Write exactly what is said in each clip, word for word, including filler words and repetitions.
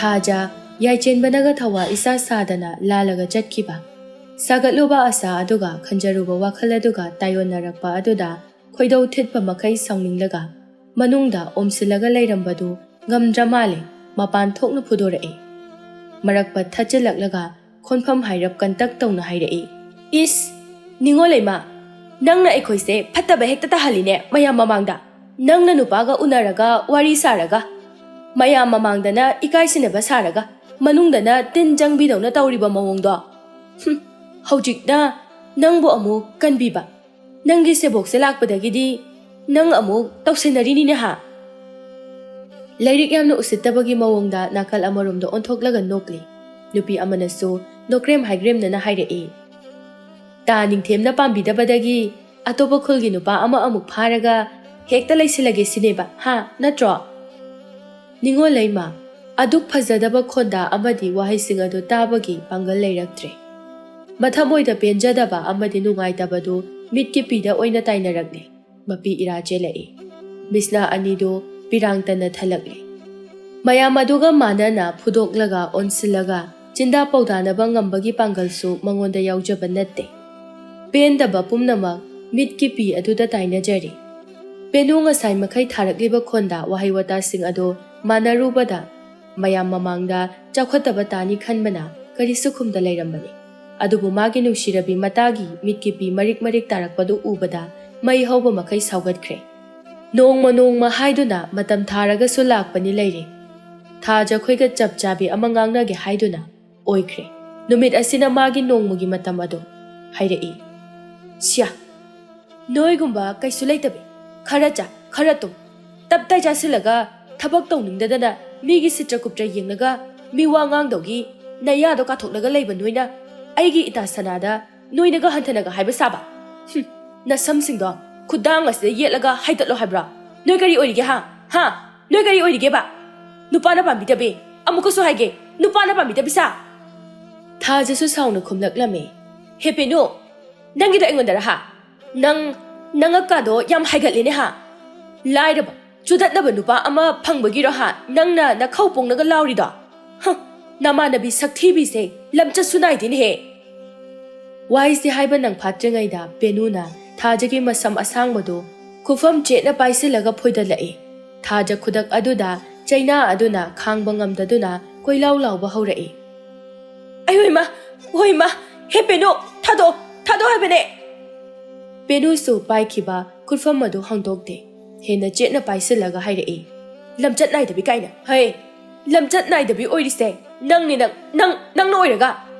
ꯊꯥꯖ ꯌꯥꯏꯆꯦꯟꯕꯅꯒ ꯊꯋꯥ ꯏꯁꯥ ꯁꯥꯗꯅ ꯂꯥꯜꯂꯒ ꯆꯠꯈꯤꯕ꯫ ꯁꯥꯒꯠꯂꯨꯕ ꯑꯁꯥ ꯑꯗꯨꯒ ꯈꯟꯖꯔꯨꯕ ꯋꯥꯈꯜ ꯑꯗꯨꯒ ꯇꯥꯏꯑꯣꯟꯅꯔꯛꯄ ꯑꯗꯨꯗ ꯈꯣꯏꯗꯧ ꯊꯤꯠꯄ ꯃꯈꯩ ꯁꯥꯎꯅꯤꯡꯂꯒ ꯃꯅꯨꯡꯗ ꯑꯣꯝꯁꯤꯜꯂꯒ ꯂꯩꯔꯝꯕꯗꯨ ꯉꯝꯗ꯭ꯔ ꯃꯥꯜꯂꯦ, ꯃꯄꯥꯟ ꯊꯣꯛꯅ ꯐꯨꯗꯣꯔꯛꯑꯦ꯫ ꯃꯔꯛꯄ ꯊꯠꯆꯤꯜꯂꯛꯂꯒ ꯈꯣꯟꯐꯝ ꯍꯥꯏꯔꯞ ꯀꯟꯇꯛ ꯇꯧꯅ ꯍꯥꯏꯔꯛꯏ, "ꯏꯁ! ꯅꯤꯉꯣꯜ ꯂꯩꯃ, ꯅꯪꯅ ꯑꯩꯈꯣꯏꯁꯦ ꯐꯠꯇꯕ ꯍꯦꯛꯇ ꯇꯥꯍꯜꯂꯤꯅꯦ ꯃꯌꯥꯝ ꯃꯃꯥꯡꯗ꯫ ꯅꯪꯅ ꯅꯨꯄꯥꯒ ꯎꯅꯔꯒ ꯋꯥꯔꯤ ꯁꯥꯔꯒ, ꯃꯌꯥꯝ ꯃꯃꯥꯡꯗꯅ ꯏꯀꯥꯏꯁꯤꯟꯅꯕ ꯁꯥꯔꯒ, ꯃꯅꯨꯡꯗꯅ ꯇꯤꯟ ꯆꯪꯕꯤꯗꯧꯅ ꯇꯧꯔꯤꯕ ꯃꯑꯣꯡꯗꯣ꯫ ꯍꯨꯝ, ꯍꯧꯖꯤꯛꯅ ꯅꯪꯕꯨ ꯑꯃꯨꯛ ꯀꯟꯕꯤꯕ꯫ ꯅꯪꯒꯤ ꯁꯦꯕꯣꯛꯁꯦ ꯂꯥꯛꯄꯗꯒꯤꯗꯤ ꯅꯪ ꯑꯃꯨꯛ ꯇꯧꯁꯤꯟꯅꯔꯤꯅꯤꯅꯦ ꯍꯥ?" ꯂꯥꯏꯔꯤꯛ ꯌꯥꯝꯅ ꯎꯁꯤꯠꯇꯕꯒꯤ ꯃꯑꯣꯡꯗ ꯅꯥꯀꯜ ꯑꯃꯔꯣꯝꯗ ꯑꯣꯟꯊꯣꯛꯂꯒ ꯅꯣꯛꯂꯤ꯫ ꯅꯨꯄꯤ ꯑꯃꯅꯁꯨ ꯅꯣꯛꯔꯦꯝ ꯍꯥꯏꯒ꯭ꯔꯦꯝꯅꯅ ꯍꯥꯏꯔꯛꯏ, "ꯇꯥ ꯅꯤꯡꯊꯦꯝꯅ ꯄꯥꯝꯕꯤꯗꯕꯗꯒꯤ ꯑꯇꯣꯞꯄ ꯈꯨꯜꯒꯤ ꯅꯨꯄꯥ ꯑꯃ ꯑꯃꯨꯛ ꯐꯥꯔꯒ ꯍꯦꯛꯇ ꯂꯩꯁꯤꯜꯂꯒꯦ ꯁꯤꯅꯦꯕ, ꯍꯥ? ꯅꯠꯇ꯭ꯔꯣ?" ꯅꯤꯉꯣꯜ ꯂꯩꯃ, ꯑꯗꯨꯛ ꯐꯖꯗꯕ ꯈꯣꯟꯗꯥ ꯑꯃꯗꯤ ꯋꯥꯍꯩꯁꯤꯡ ꯑꯗꯨ ꯇꯥꯕꯒꯤ ꯄꯥꯡꯒꯜ ꯂꯩꯔꯛꯇ꯭ꯔꯦ꯫ ꯃꯊꯃꯣꯏꯗ ꯄꯦꯟꯖꯗꯕ ꯑꯃꯗꯤ ꯅꯨꯡꯉꯥꯏꯇꯕꯗꯨ ꯃꯤꯠꯀꯤ ꯄꯤꯗ ꯑꯣꯏꯅ ꯇꯥꯏꯅꯔꯛꯂꯦ꯫ ꯃꯄꯤ ꯏꯔꯥ ꯆꯦꯜꯂꯛꯏ꯫ ꯃꯤꯁꯅꯥ ꯑꯅꯤꯗꯨ ꯄꯤꯔꯥꯡꯇꯅ ꯊꯜꯂꯛꯂꯦ꯫ ꯃꯌꯥꯝ ꯑꯗꯨꯒ ꯃꯥꯟꯅꯅ ꯐꯨꯗꯣꯛꯂꯒ ꯑꯣꯟꯁꯤꯜꯂꯒ ꯆꯤꯟꯗꯥ ꯄꯧꯗꯥꯅꯕ ꯉꯝꯕꯒꯤ ꯄꯥꯡꯒꯜꯁꯨ ꯃꯉꯣꯟꯗ ꯌꯥꯎꯖꯕ ꯅꯠꯇꯦ꯫ ꯄꯦꯟꯗꯕ ꯄꯨꯝꯅꯃꯛ ꯃꯤꯠꯀꯤ ꯄꯤ ꯑꯗꯨꯗ ꯇꯥꯏꯅꯖꯔꯤ꯫ ꯄꯦꯅꯨ ꯉꯁꯥꯏ ꯃꯈꯩ ꯊꯥꯔꯛꯂꯤꯕ ꯈꯣꯟꯗ ꯋꯥꯍꯩ ꯋꯥꯇꯥꯁꯤꯡ ꯑꯗꯨ ꯃꯥꯟꯅꯔꯨꯕꯗ ꯃꯌꯥꯝ ꯃꯃꯥꯡꯗ ꯆꯥꯎꯈꯠꯇꯕ ꯇꯥꯅꯤ ꯈꯟꯕꯅ ꯀꯔꯤꯁꯨ ꯈꯨꯝꯗ ꯂꯩꯔꯝꯕꯅꯤ꯫ ꯑꯗꯨꯕꯨ ꯃꯥꯒꯤ ꯅꯨꯡꯁꯤꯔꯕꯤ ꯃꯇꯥꯒꯤ ꯃꯤꯠꯀꯤ ꯄꯤ ꯃꯔꯤꯛ ꯃꯔꯤꯛ ꯇꯥꯔꯛꯄꯗꯨ ꯎꯕꯗ ꯃꯩ ꯍꯧꯕ ꯃꯈꯩ ꯁꯥꯎꯒꯠꯈ꯭ꯔꯦ꯫ ꯅꯣꯡꯃ ꯅꯣꯡꯃ ꯍꯥꯏꯗꯨꯅ ꯃꯇꯝ ꯊꯥꯔꯒꯁꯨ ꯂꯥꯛꯄꯅꯤ ꯂꯩꯔꯦ꯫ ꯊꯥ ꯖꯈꯣꯏꯒ ꯆꯞ ꯆꯥꯕꯤ ꯑꯃ ꯉꯥꯡꯅꯒꯦ ꯍꯥꯏꯗꯨꯅ ꯑꯣꯏꯈ꯭ꯔꯦ꯫ ꯅꯨꯃꯤꯠ ꯑꯁꯤꯅ ꯃꯥꯒꯤ ꯅꯣꯡꯃꯒꯤ ꯃꯇꯝ ꯑꯗꯨ ꯍꯥꯏꯔꯛꯏ꯫ ꯁꯤꯌꯥ, ꯅꯣꯏꯒꯨꯝꯕ ꯀꯩꯁꯨ ꯂꯩꯇꯕꯤ, ꯈꯔ ꯆꯥ, ꯈꯔ ꯇꯨꯝ, ꯇꯞ ꯇꯥꯏ ꯆꯥꯁꯤꯜꯂꯒ ꯊꯕꯛ ꯇꯧꯅꯤꯡꯗꯗꯅ ꯃꯤꯒꯤ ꯁꯤꯠꯇ꯭ꯔ ꯀꯨꯞꯇ꯭ꯔ ꯌꯦꯡꯂꯒ ꯃꯤ ꯋꯥ ꯉꯥꯡꯗꯧꯒꯤ ꯅꯌꯥꯗꯣ ꯀꯥꯊꯣꯛꯂꯒ ꯂꯩꯕ ꯅꯣꯏꯅ ꯑꯩꯒꯤ ꯏꯇꯥ ꯁꯅꯥꯗ ꯅꯣꯏꯅꯒ ꯍꯟꯊꯅꯒ ꯍꯥꯏꯕ ꯁꯥꯕ? ꯍꯨꯝ, ꯅꯁꯝꯁꯤꯡꯗꯣ ꯈꯨꯗꯥꯡ ꯑꯁꯤꯗ ꯌꯦꯠꯂꯒ ꯍꯥꯏꯗꯠꯂꯣ ꯍꯥꯏꯕ꯭ꯔꯣ? ꯅꯣꯏ ꯀꯔꯤ ꯑꯣꯏꯔꯤꯒꯦ ꯍꯥ? ꯍꯥ? ꯅꯣꯏ ꯀꯔꯤ ꯑꯣꯏꯔꯤꯒꯦꯕ? ꯅꯨꯄꯥꯅ ꯄꯥꯝꯕꯤꯗꯕꯤ, ꯑꯃꯨꯛꯀꯁꯨ ꯍꯥꯏꯒꯦ, ꯅꯨꯄꯥꯅ ꯄꯥꯝꯕꯤꯗꯕꯤ ꯁꯥ!" ꯊꯥꯖꯁꯨ ꯁꯥꯎꯅ ꯈꯨꯝꯂꯛꯂꯝꯃꯤ꯫ "ꯍꯦ ꯄꯦꯅꯨ, ꯅꯪꯒꯤꯗꯣ ꯑꯩꯉꯣꯟꯗꯔ ꯍꯥ? ꯅꯪ, ꯅꯉꯛꯀꯥꯗꯣ ꯌꯥꯝ ꯍꯥꯏꯒꯠꯂꯦꯅꯦ ꯍꯥ? ꯂꯥꯏꯔꯕ, ꯆꯨꯗꯠꯅꯕ ꯅꯨꯄꯥ ꯑꯃ ꯐꯪꯕꯒꯤꯔꯣ ꯍꯥ ꯅꯪꯅ ꯅꯈꯧ ꯄꯣꯡꯅꯒ ꯂꯥꯎꯔꯤꯗꯣ? ꯍ, ꯅꯃꯥꯟꯅꯕꯤ ꯁꯛꯊꯤꯕꯤꯁꯦ ꯂꯝꯆꯠꯁꯨ ꯅꯥꯏꯗꯦꯅꯦꯍꯦ꯫ ꯋꯥꯍꯩꯁꯤ ꯍꯥꯏꯕ ꯅꯪ ꯐꯥꯠꯇ꯭ꯔꯤꯉꯩꯗ ꯄꯦꯅꯨꯅ ꯊꯥꯖꯒꯤ ꯃꯁꯝ ꯑꯁꯥꯡꯕꯗꯨ ꯈꯨꯐꯝ ꯆꯦꯠꯅ ꯄꯥꯏꯁꯤꯜꯂꯒ ꯐꯣꯏꯗꯠꯂꯛꯏ꯫ ꯊꯥꯖ ꯈꯨꯗꯛ ꯑꯗꯨꯗ ꯆꯩꯅꯥ ꯑꯗꯨꯅ ꯈꯥꯡꯕ ꯉꯝꯗꯗꯨꯅ ꯀꯣꯏꯂꯥꯎ ꯂꯥꯎꯕ ꯍꯧꯔꯛꯏ꯫ "ꯑꯩ ꯍꯣꯏ ꯃꯥ, ꯍꯣꯏ ꯃꯥ, ꯍꯦ ꯄꯦꯅꯨ, ꯊꯥꯗꯣꯛ, ꯊꯥꯗꯣꯛ ꯍꯥꯏꯕꯅꯦ!" ꯄꯦꯅꯨꯁꯨ ꯄꯥꯏꯈꯤꯕ ꯈꯨꯠꯐꯝ ꯑꯗꯨ ꯍꯥꯡꯗꯣꯛꯇꯦ꯫ ꯍꯦꯟꯅ ꯆꯦꯠꯅ ꯄꯥꯏꯁꯤꯜꯂꯒ ꯍꯥꯏꯔꯛꯏ, "ꯂꯝꯆꯠ ꯅꯥꯏꯗꯕꯤ ꯀꯥꯏꯅ꯫ ꯍꯩ, ꯂꯝꯆꯠ ꯅꯥꯏꯗꯕꯤ ꯑꯣꯏꯔꯤꯁꯦ ꯅꯪꯅꯤ, ꯅꯪ, ꯅꯪ, ꯅꯪꯅ ꯑꯣꯏꯔꯒ꯫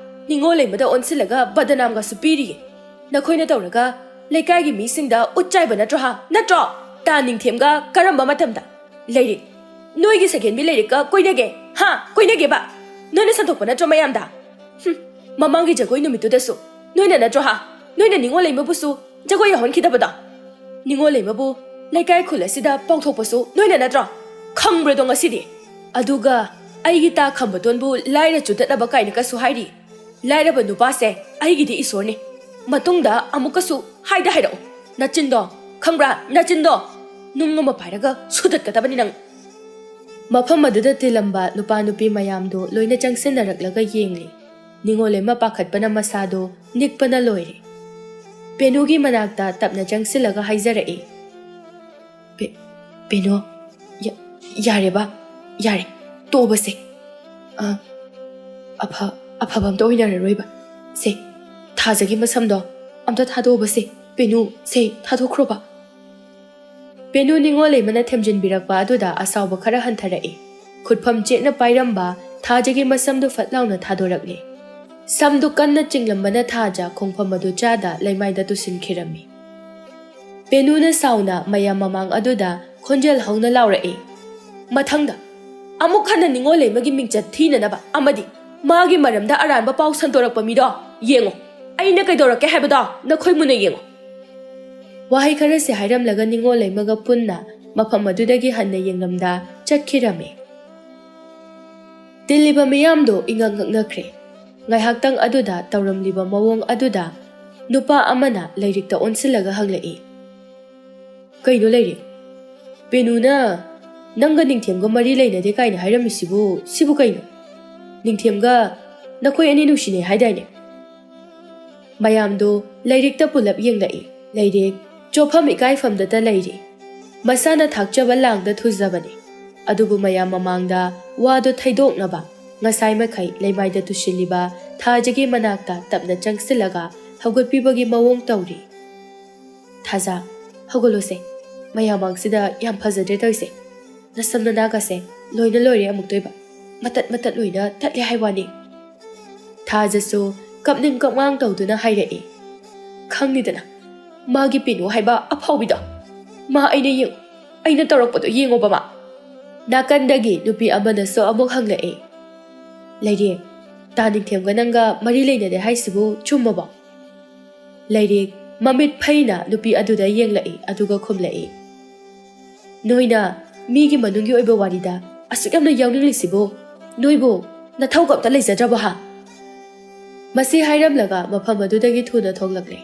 ꯅꯤꯉꯣꯜ ꯂꯩꯃꯗ ꯑꯣꯟꯁꯤꯜꯂꯒ ꯕꯗꯅꯥꯝꯒꯁꯨ ꯄꯤꯔꯤꯌꯦ꯫ ꯅꯈꯣꯏꯅ ꯇꯧꯔꯒ ꯂꯩꯀꯥꯏꯒꯤ ꯃꯤꯁꯤꯡꯗ ꯎꯠ ꯆꯥꯏꯕ ꯅꯠꯇ꯭ꯔꯣ ꯍꯥ? ꯅꯠꯇ꯭ꯔꯣ? ꯇꯥ ꯅꯤꯡꯊꯦꯝꯒ ꯀꯔꯝꯕ ꯃꯇꯝꯗ? ꯂꯥꯏꯔꯤꯛ, ꯅꯣꯏꯒꯤ ꯁꯦꯀꯦꯟ ꯕꯤ ꯂꯥꯏꯔꯤꯛꯀ ꯀꯣꯏꯅꯒꯦ? ꯍꯥ? ꯀꯣꯏꯅꯒꯦꯕ? ꯅꯣꯏꯅ ꯁꯟꯗꯣꯛꯄ ꯅꯠꯇ꯭ꯔꯣ ꯃꯌꯥꯝꯗ? ꯍꯨꯝ, ꯃꯃꯥꯡꯒꯤ ꯖꯒꯣꯏ ꯅꯨꯃꯤꯠꯇꯨꯗꯁꯨ ꯅꯣꯏꯅ ꯅꯠꯇ꯭ꯔꯣ ꯍꯥ? ꯅꯣꯏꯅ ꯅꯤꯉꯣꯜ ꯂꯩꯃꯕꯨꯁꯨ ꯖꯒꯣꯏ ꯌꯥꯎꯍꯟꯈꯤꯗꯕꯗꯣ? ꯅꯤꯉꯣꯜ ꯂꯩꯃꯕꯨ ꯂꯩꯀꯥꯏ ꯈꯨꯜ ꯑꯁꯤꯗ ꯄꯥꯎꯊꯣꯛꯄꯁꯨ ꯅꯣꯏꯅ ꯅꯠꯇ꯭ꯔꯣ? ꯈꯪꯕ꯭ꯔꯗꯣ ꯉꯁꯤꯗꯤ?" ꯑꯗꯨꯒ ꯑꯩꯒꯤ ꯇꯥ ꯈꯝꯕꯗꯣꯟꯕꯨ ꯂꯥꯏꯔ ꯆꯨꯗꯠꯅꯕ ꯀꯥꯏꯅꯒꯁꯨ ꯍꯥꯏꯔꯤ꯫ ꯂꯥꯏꯔꯕ ꯅꯨꯄꯥꯁꯦ ꯑꯩꯒꯤꯗꯤ ꯏꯁꯣꯔꯅꯤ꯫ ꯃꯇꯨꯡꯗ ꯑꯃꯨꯛꯀꯁꯨ ꯍꯥꯏꯗ ꯍꯥꯏꯔꯛꯑꯣ꯫ ꯅꯆꯤꯟꯗꯣ, ꯈꯪꯕ꯭ꯔꯥ? ꯅꯆꯤꯟꯗꯣ! ꯅꯨꯡ ꯑꯃ ꯄꯥꯏꯔꯒ ꯁꯨꯗꯠꯀꯗꯕꯅꯤ ꯅꯪ꯫ ꯃꯐꯝ ꯑꯗꯨꯗ ꯇꯤꯜꯂꯝꯕ ꯅꯨꯄꯥ ꯅꯨꯄꯤ ꯃꯌꯥꯝꯗꯨ ꯂꯣꯏꯅ ꯆꯪꯁꯤꯟꯅꯔꯛꯂꯒ ꯌꯦꯡꯂꯤ꯫ ꯅꯤꯉꯣꯜ ꯂꯩꯃ ꯄꯥꯈꯠꯄꯅ ꯃꯁꯥꯗꯨ ꯅꯤꯛꯄꯅ ꯂꯣꯏꯔꯦ꯫ ꯄꯦꯅꯨꯒꯤ ꯃꯅꯥꯛꯇ ꯇꯞꯅ ꯆꯪꯁꯤꯜꯂꯒ ꯍꯥꯏꯖꯔꯛꯏ, "ꯄꯦ-, ꯄꯦꯅꯨ, ꯌꯥ-, ꯌꯥꯔꯦꯕ, ꯌꯥꯔꯦ, ꯇꯣꯛꯑꯕꯁꯦ꯫ ꯑ, ꯑꯐ-, ꯑꯐꯕ ꯑꯝꯇ ꯑꯣꯏꯅꯔꯔꯣꯏꯕ꯫ ꯁꯦ, ꯊꯥꯖꯒꯤ ꯃꯁꯝꯗꯣ ꯑꯝꯇ ꯊꯥꯗꯣꯛꯑꯕꯁꯦ꯫ ꯄꯦꯅꯨ, ꯁꯦ, ꯊꯥꯗꯣꯛꯈ꯭ꯔꯣꯕ꯫" ꯄꯦꯅꯨ ꯅꯤꯉꯣꯜ ꯂꯩꯃꯅ ꯊꯦꯝꯖꯤꯟꯕꯤꯔꯛꯄ ꯑꯗꯨꯗ ꯑꯁꯥꯎꯕ ꯈꯔ ꯍꯟꯊꯔꯛꯏ꯫ ꯈꯨꯠꯐꯝ ꯆꯦꯠꯅ ꯄꯥꯏꯔꯝꯕ ꯊꯥꯖꯒꯤ ꯃꯁꯝꯗꯨ ꯐꯠ ꯂꯥꯎꯅ ꯊꯥꯗꯣꯔꯛꯂꯦ꯫ ꯁꯝꯗꯨ ꯀꯟꯅ ꯆꯤꯡꯂꯝꯕꯅ ꯊꯥꯖ ꯈꯣꯡꯐꯝ ꯑꯗꯨ ꯆꯥꯗ ꯂꯩꯃꯥꯏꯗ ꯇꯨꯁꯤꯟꯈꯤꯔꯝꯃꯤ꯫ ꯄꯦꯅꯨꯅ ꯁꯥꯎꯅ ꯃꯌꯥꯝ ꯃꯃꯥꯡ ꯑꯗꯨꯗ ꯈꯣꯟꯖꯦꯜ ꯍꯧꯅ ꯂꯥꯎꯔꯛꯏ, "ꯃꯊꯪꯗ ꯑꯃꯨꯛ ꯍꯟꯅ ꯅꯤꯉꯣꯜ ꯂꯩꯃꯒꯤ ꯃꯤꯡꯆꯠ ꯊꯤꯅꯅꯕ ꯑꯃꯗꯤ ꯃꯥꯒꯤ ꯃꯔꯝꯗ ꯑꯔꯥꯟꯕ ꯄꯥꯎ ꯁꯟꯗꯣꯔꯛꯄ ꯃꯤꯗꯣ ꯌꯦꯡꯉꯣ꯫ ꯑꯩꯅ ꯀꯩꯗꯧꯔꯛꯀꯦ ꯍꯥꯏꯕꯗꯣ ꯅꯈꯣꯏ ꯃꯨꯟꯅ ꯌꯦꯡꯉꯣ꯫" ꯋꯥꯍꯩ ꯈꯔꯁꯤ ꯍꯥꯏꯔꯝꯂꯒ ꯅꯤꯉꯣꯜ ꯂꯩꯃꯒ ꯄꯨꯟꯅ ꯃꯐꯝ ꯑꯗꯨꯗꯒꯤ ꯍꯟꯅ ꯌꯦꯡꯂꯝꯗ ꯆꯠꯈꯤꯔꯝꯃꯤ꯫ ꯇꯤꯜꯂꯤꯕ ꯃꯤꯌꯥꯝꯗꯨ ꯏꯉꯛ ꯉꯛꯅꯈ꯭ꯔꯦ꯫ ꯉꯥꯏꯍꯥꯛꯇꯪ ꯑꯗꯨꯗ ꯇꯧꯔꯝꯂꯤꯕ ꯃꯑꯣꯡ ꯑꯗꯨꯗ ꯅꯨꯄꯥ ꯑꯃꯅ ꯂꯥꯏꯔꯤꯛꯇ ꯑꯣꯟꯁꯤꯜꯂꯒ ꯍꯪꯂꯛꯏ, "ꯀꯩꯅꯣ ꯂꯥꯏꯔꯤꯛ? ꯄꯦꯅꯨꯅ ꯅꯪꯒ ꯅꯤꯡꯊꯦꯝꯒ ꯃꯔꯤ ꯂꯩꯅꯗꯦ ꯀꯥꯏꯅ ꯍꯥꯏꯔꯝꯃꯤꯁꯤꯕꯨ, ꯁꯤꯕꯨ ꯀꯩꯅꯣ?" "ꯅꯤꯡꯊꯦꯝꯒ ꯅꯈꯣꯏ ꯑꯅꯤ ꯅꯨꯡꯁꯤꯅꯩ ꯍꯥꯏꯗꯥꯏꯅꯦ?" ꯃꯌꯥꯝꯗꯣ ꯂꯩꯔꯤꯛꯇ ꯄꯨꯂꯞ ꯌꯦꯡꯂꯛꯏ꯫ ꯂꯩꯔꯤꯛ ꯆꯣꯞꯐꯝ ꯏꯀꯥꯏꯐꯝꯗꯇ ꯂꯩꯔꯤ꯫ ꯃꯁꯥꯅ ꯊꯥꯛꯆꯕ ꯂꯥꯡꯗ ꯊꯨꯖꯕꯅꯤ꯫ ꯑꯗꯨꯕꯨ ꯃꯌꯥꯝ ꯃꯃꯥꯡꯗ ꯋꯥꯗꯨ ꯊꯩꯗꯣꯛꯅꯕ ꯉꯁꯥꯏ ꯃꯈꯩ ꯂꯩꯃꯥꯏꯗ ꯇꯨꯁꯤꯜꯂꯤꯕ ꯊꯥꯖꯒꯤ ꯃꯅꯥꯛꯇ ꯇꯞꯅ ꯆꯪꯁꯤꯜꯂꯒ ꯍꯧꯒꯠꯄꯤꯕꯒꯤ ꯃꯑꯣꯡ ꯇꯧꯔꯤ꯫ "ꯊꯥꯖ, ꯍꯧꯒꯠꯂꯣꯁꯦ꯫ ꯃꯌꯥꯝ ꯃꯥꯡꯁꯤꯗ ꯌꯥꯝ ꯐꯖꯗ꯭ꯔꯦ ꯇꯧꯔꯤꯁꯦ꯫ ꯅꯁꯝ ꯅꯅꯥꯒꯁꯦ ꯂꯣꯏꯅ ꯂꯣꯏꯔꯦ ꯑꯃꯨꯛꯇꯣꯏꯕ꯫ ꯃꯇꯠ ꯃꯇꯠ ꯂꯣꯏꯅ ꯇꯠꯂꯦ ꯍꯥꯏ ꯋꯥꯅꯤ꯫" ꯊꯥꯖꯁꯨ ꯀꯞꯅꯤꯡ ꯀꯞꯉꯥꯡ ꯇꯧꯗꯨꯅ ꯍꯥꯏꯔꯛꯏ꯫ "ꯈꯪꯅꯤꯗꯅ, ꯃꯥꯒꯤ ꯄꯤꯅꯨ ꯍꯥꯏꯕ ꯑꯐꯥꯎꯕꯤꯗꯣ꯫ ꯃꯥ ꯑꯩꯅ ꯌꯦꯡ-, ꯑꯩꯅ ꯇꯧꯔꯛꯄꯗꯣ ꯌꯦꯡꯉꯣꯕ ꯃꯥ꯫" ꯅꯥꯀꯟꯗꯒꯤ ꯅꯨꯄꯤ ꯑꯃꯅꯁꯨ ꯑꯃꯨꯛ ꯍꯪꯂꯛꯏ꯫ "ꯂꯩꯔꯦ, ꯇꯥ ꯅꯤꯡꯊꯦꯝꯒ ꯅꯪꯒ ꯃꯔꯤ ꯂꯩꯅꯗꯦ ꯍꯥꯏꯁꯤꯕꯨ ꯆꯨꯝꯃꯕꯣ?" ꯂꯩꯔꯤꯛ ꯃꯃꯤꯠ ꯐꯩꯅ ꯅꯨꯄꯤ ꯑꯗꯨꯗ ꯌꯦꯡꯂꯛꯏ, ꯑꯗꯨꯒ ꯈꯨꯝꯂꯛꯏ꯫ "ꯅꯣꯏꯅ ꯃꯤꯒꯤ ꯃꯅꯨꯡꯒꯤ ꯑꯣꯏꯕ ꯋꯥꯔꯤꯗ ꯑꯁꯨꯛ ꯌꯥꯝꯅ ꯌꯥꯎꯅꯤꯡꯂꯤꯁꯤꯕꯨ? ꯅꯣꯏꯕꯨ ꯅꯊꯧꯒ ꯑꯝꯇ ꯂꯩꯖꯗ꯭ꯔꯕ ꯍꯥ?" ꯃꯁꯤ ꯍꯥꯏꯔꯝꯂꯒ ꯃꯐꯝ ꯑꯗꯨꯗꯒꯤ ꯊꯨꯅ ꯊꯣꯛꯂꯛꯂꯦ꯫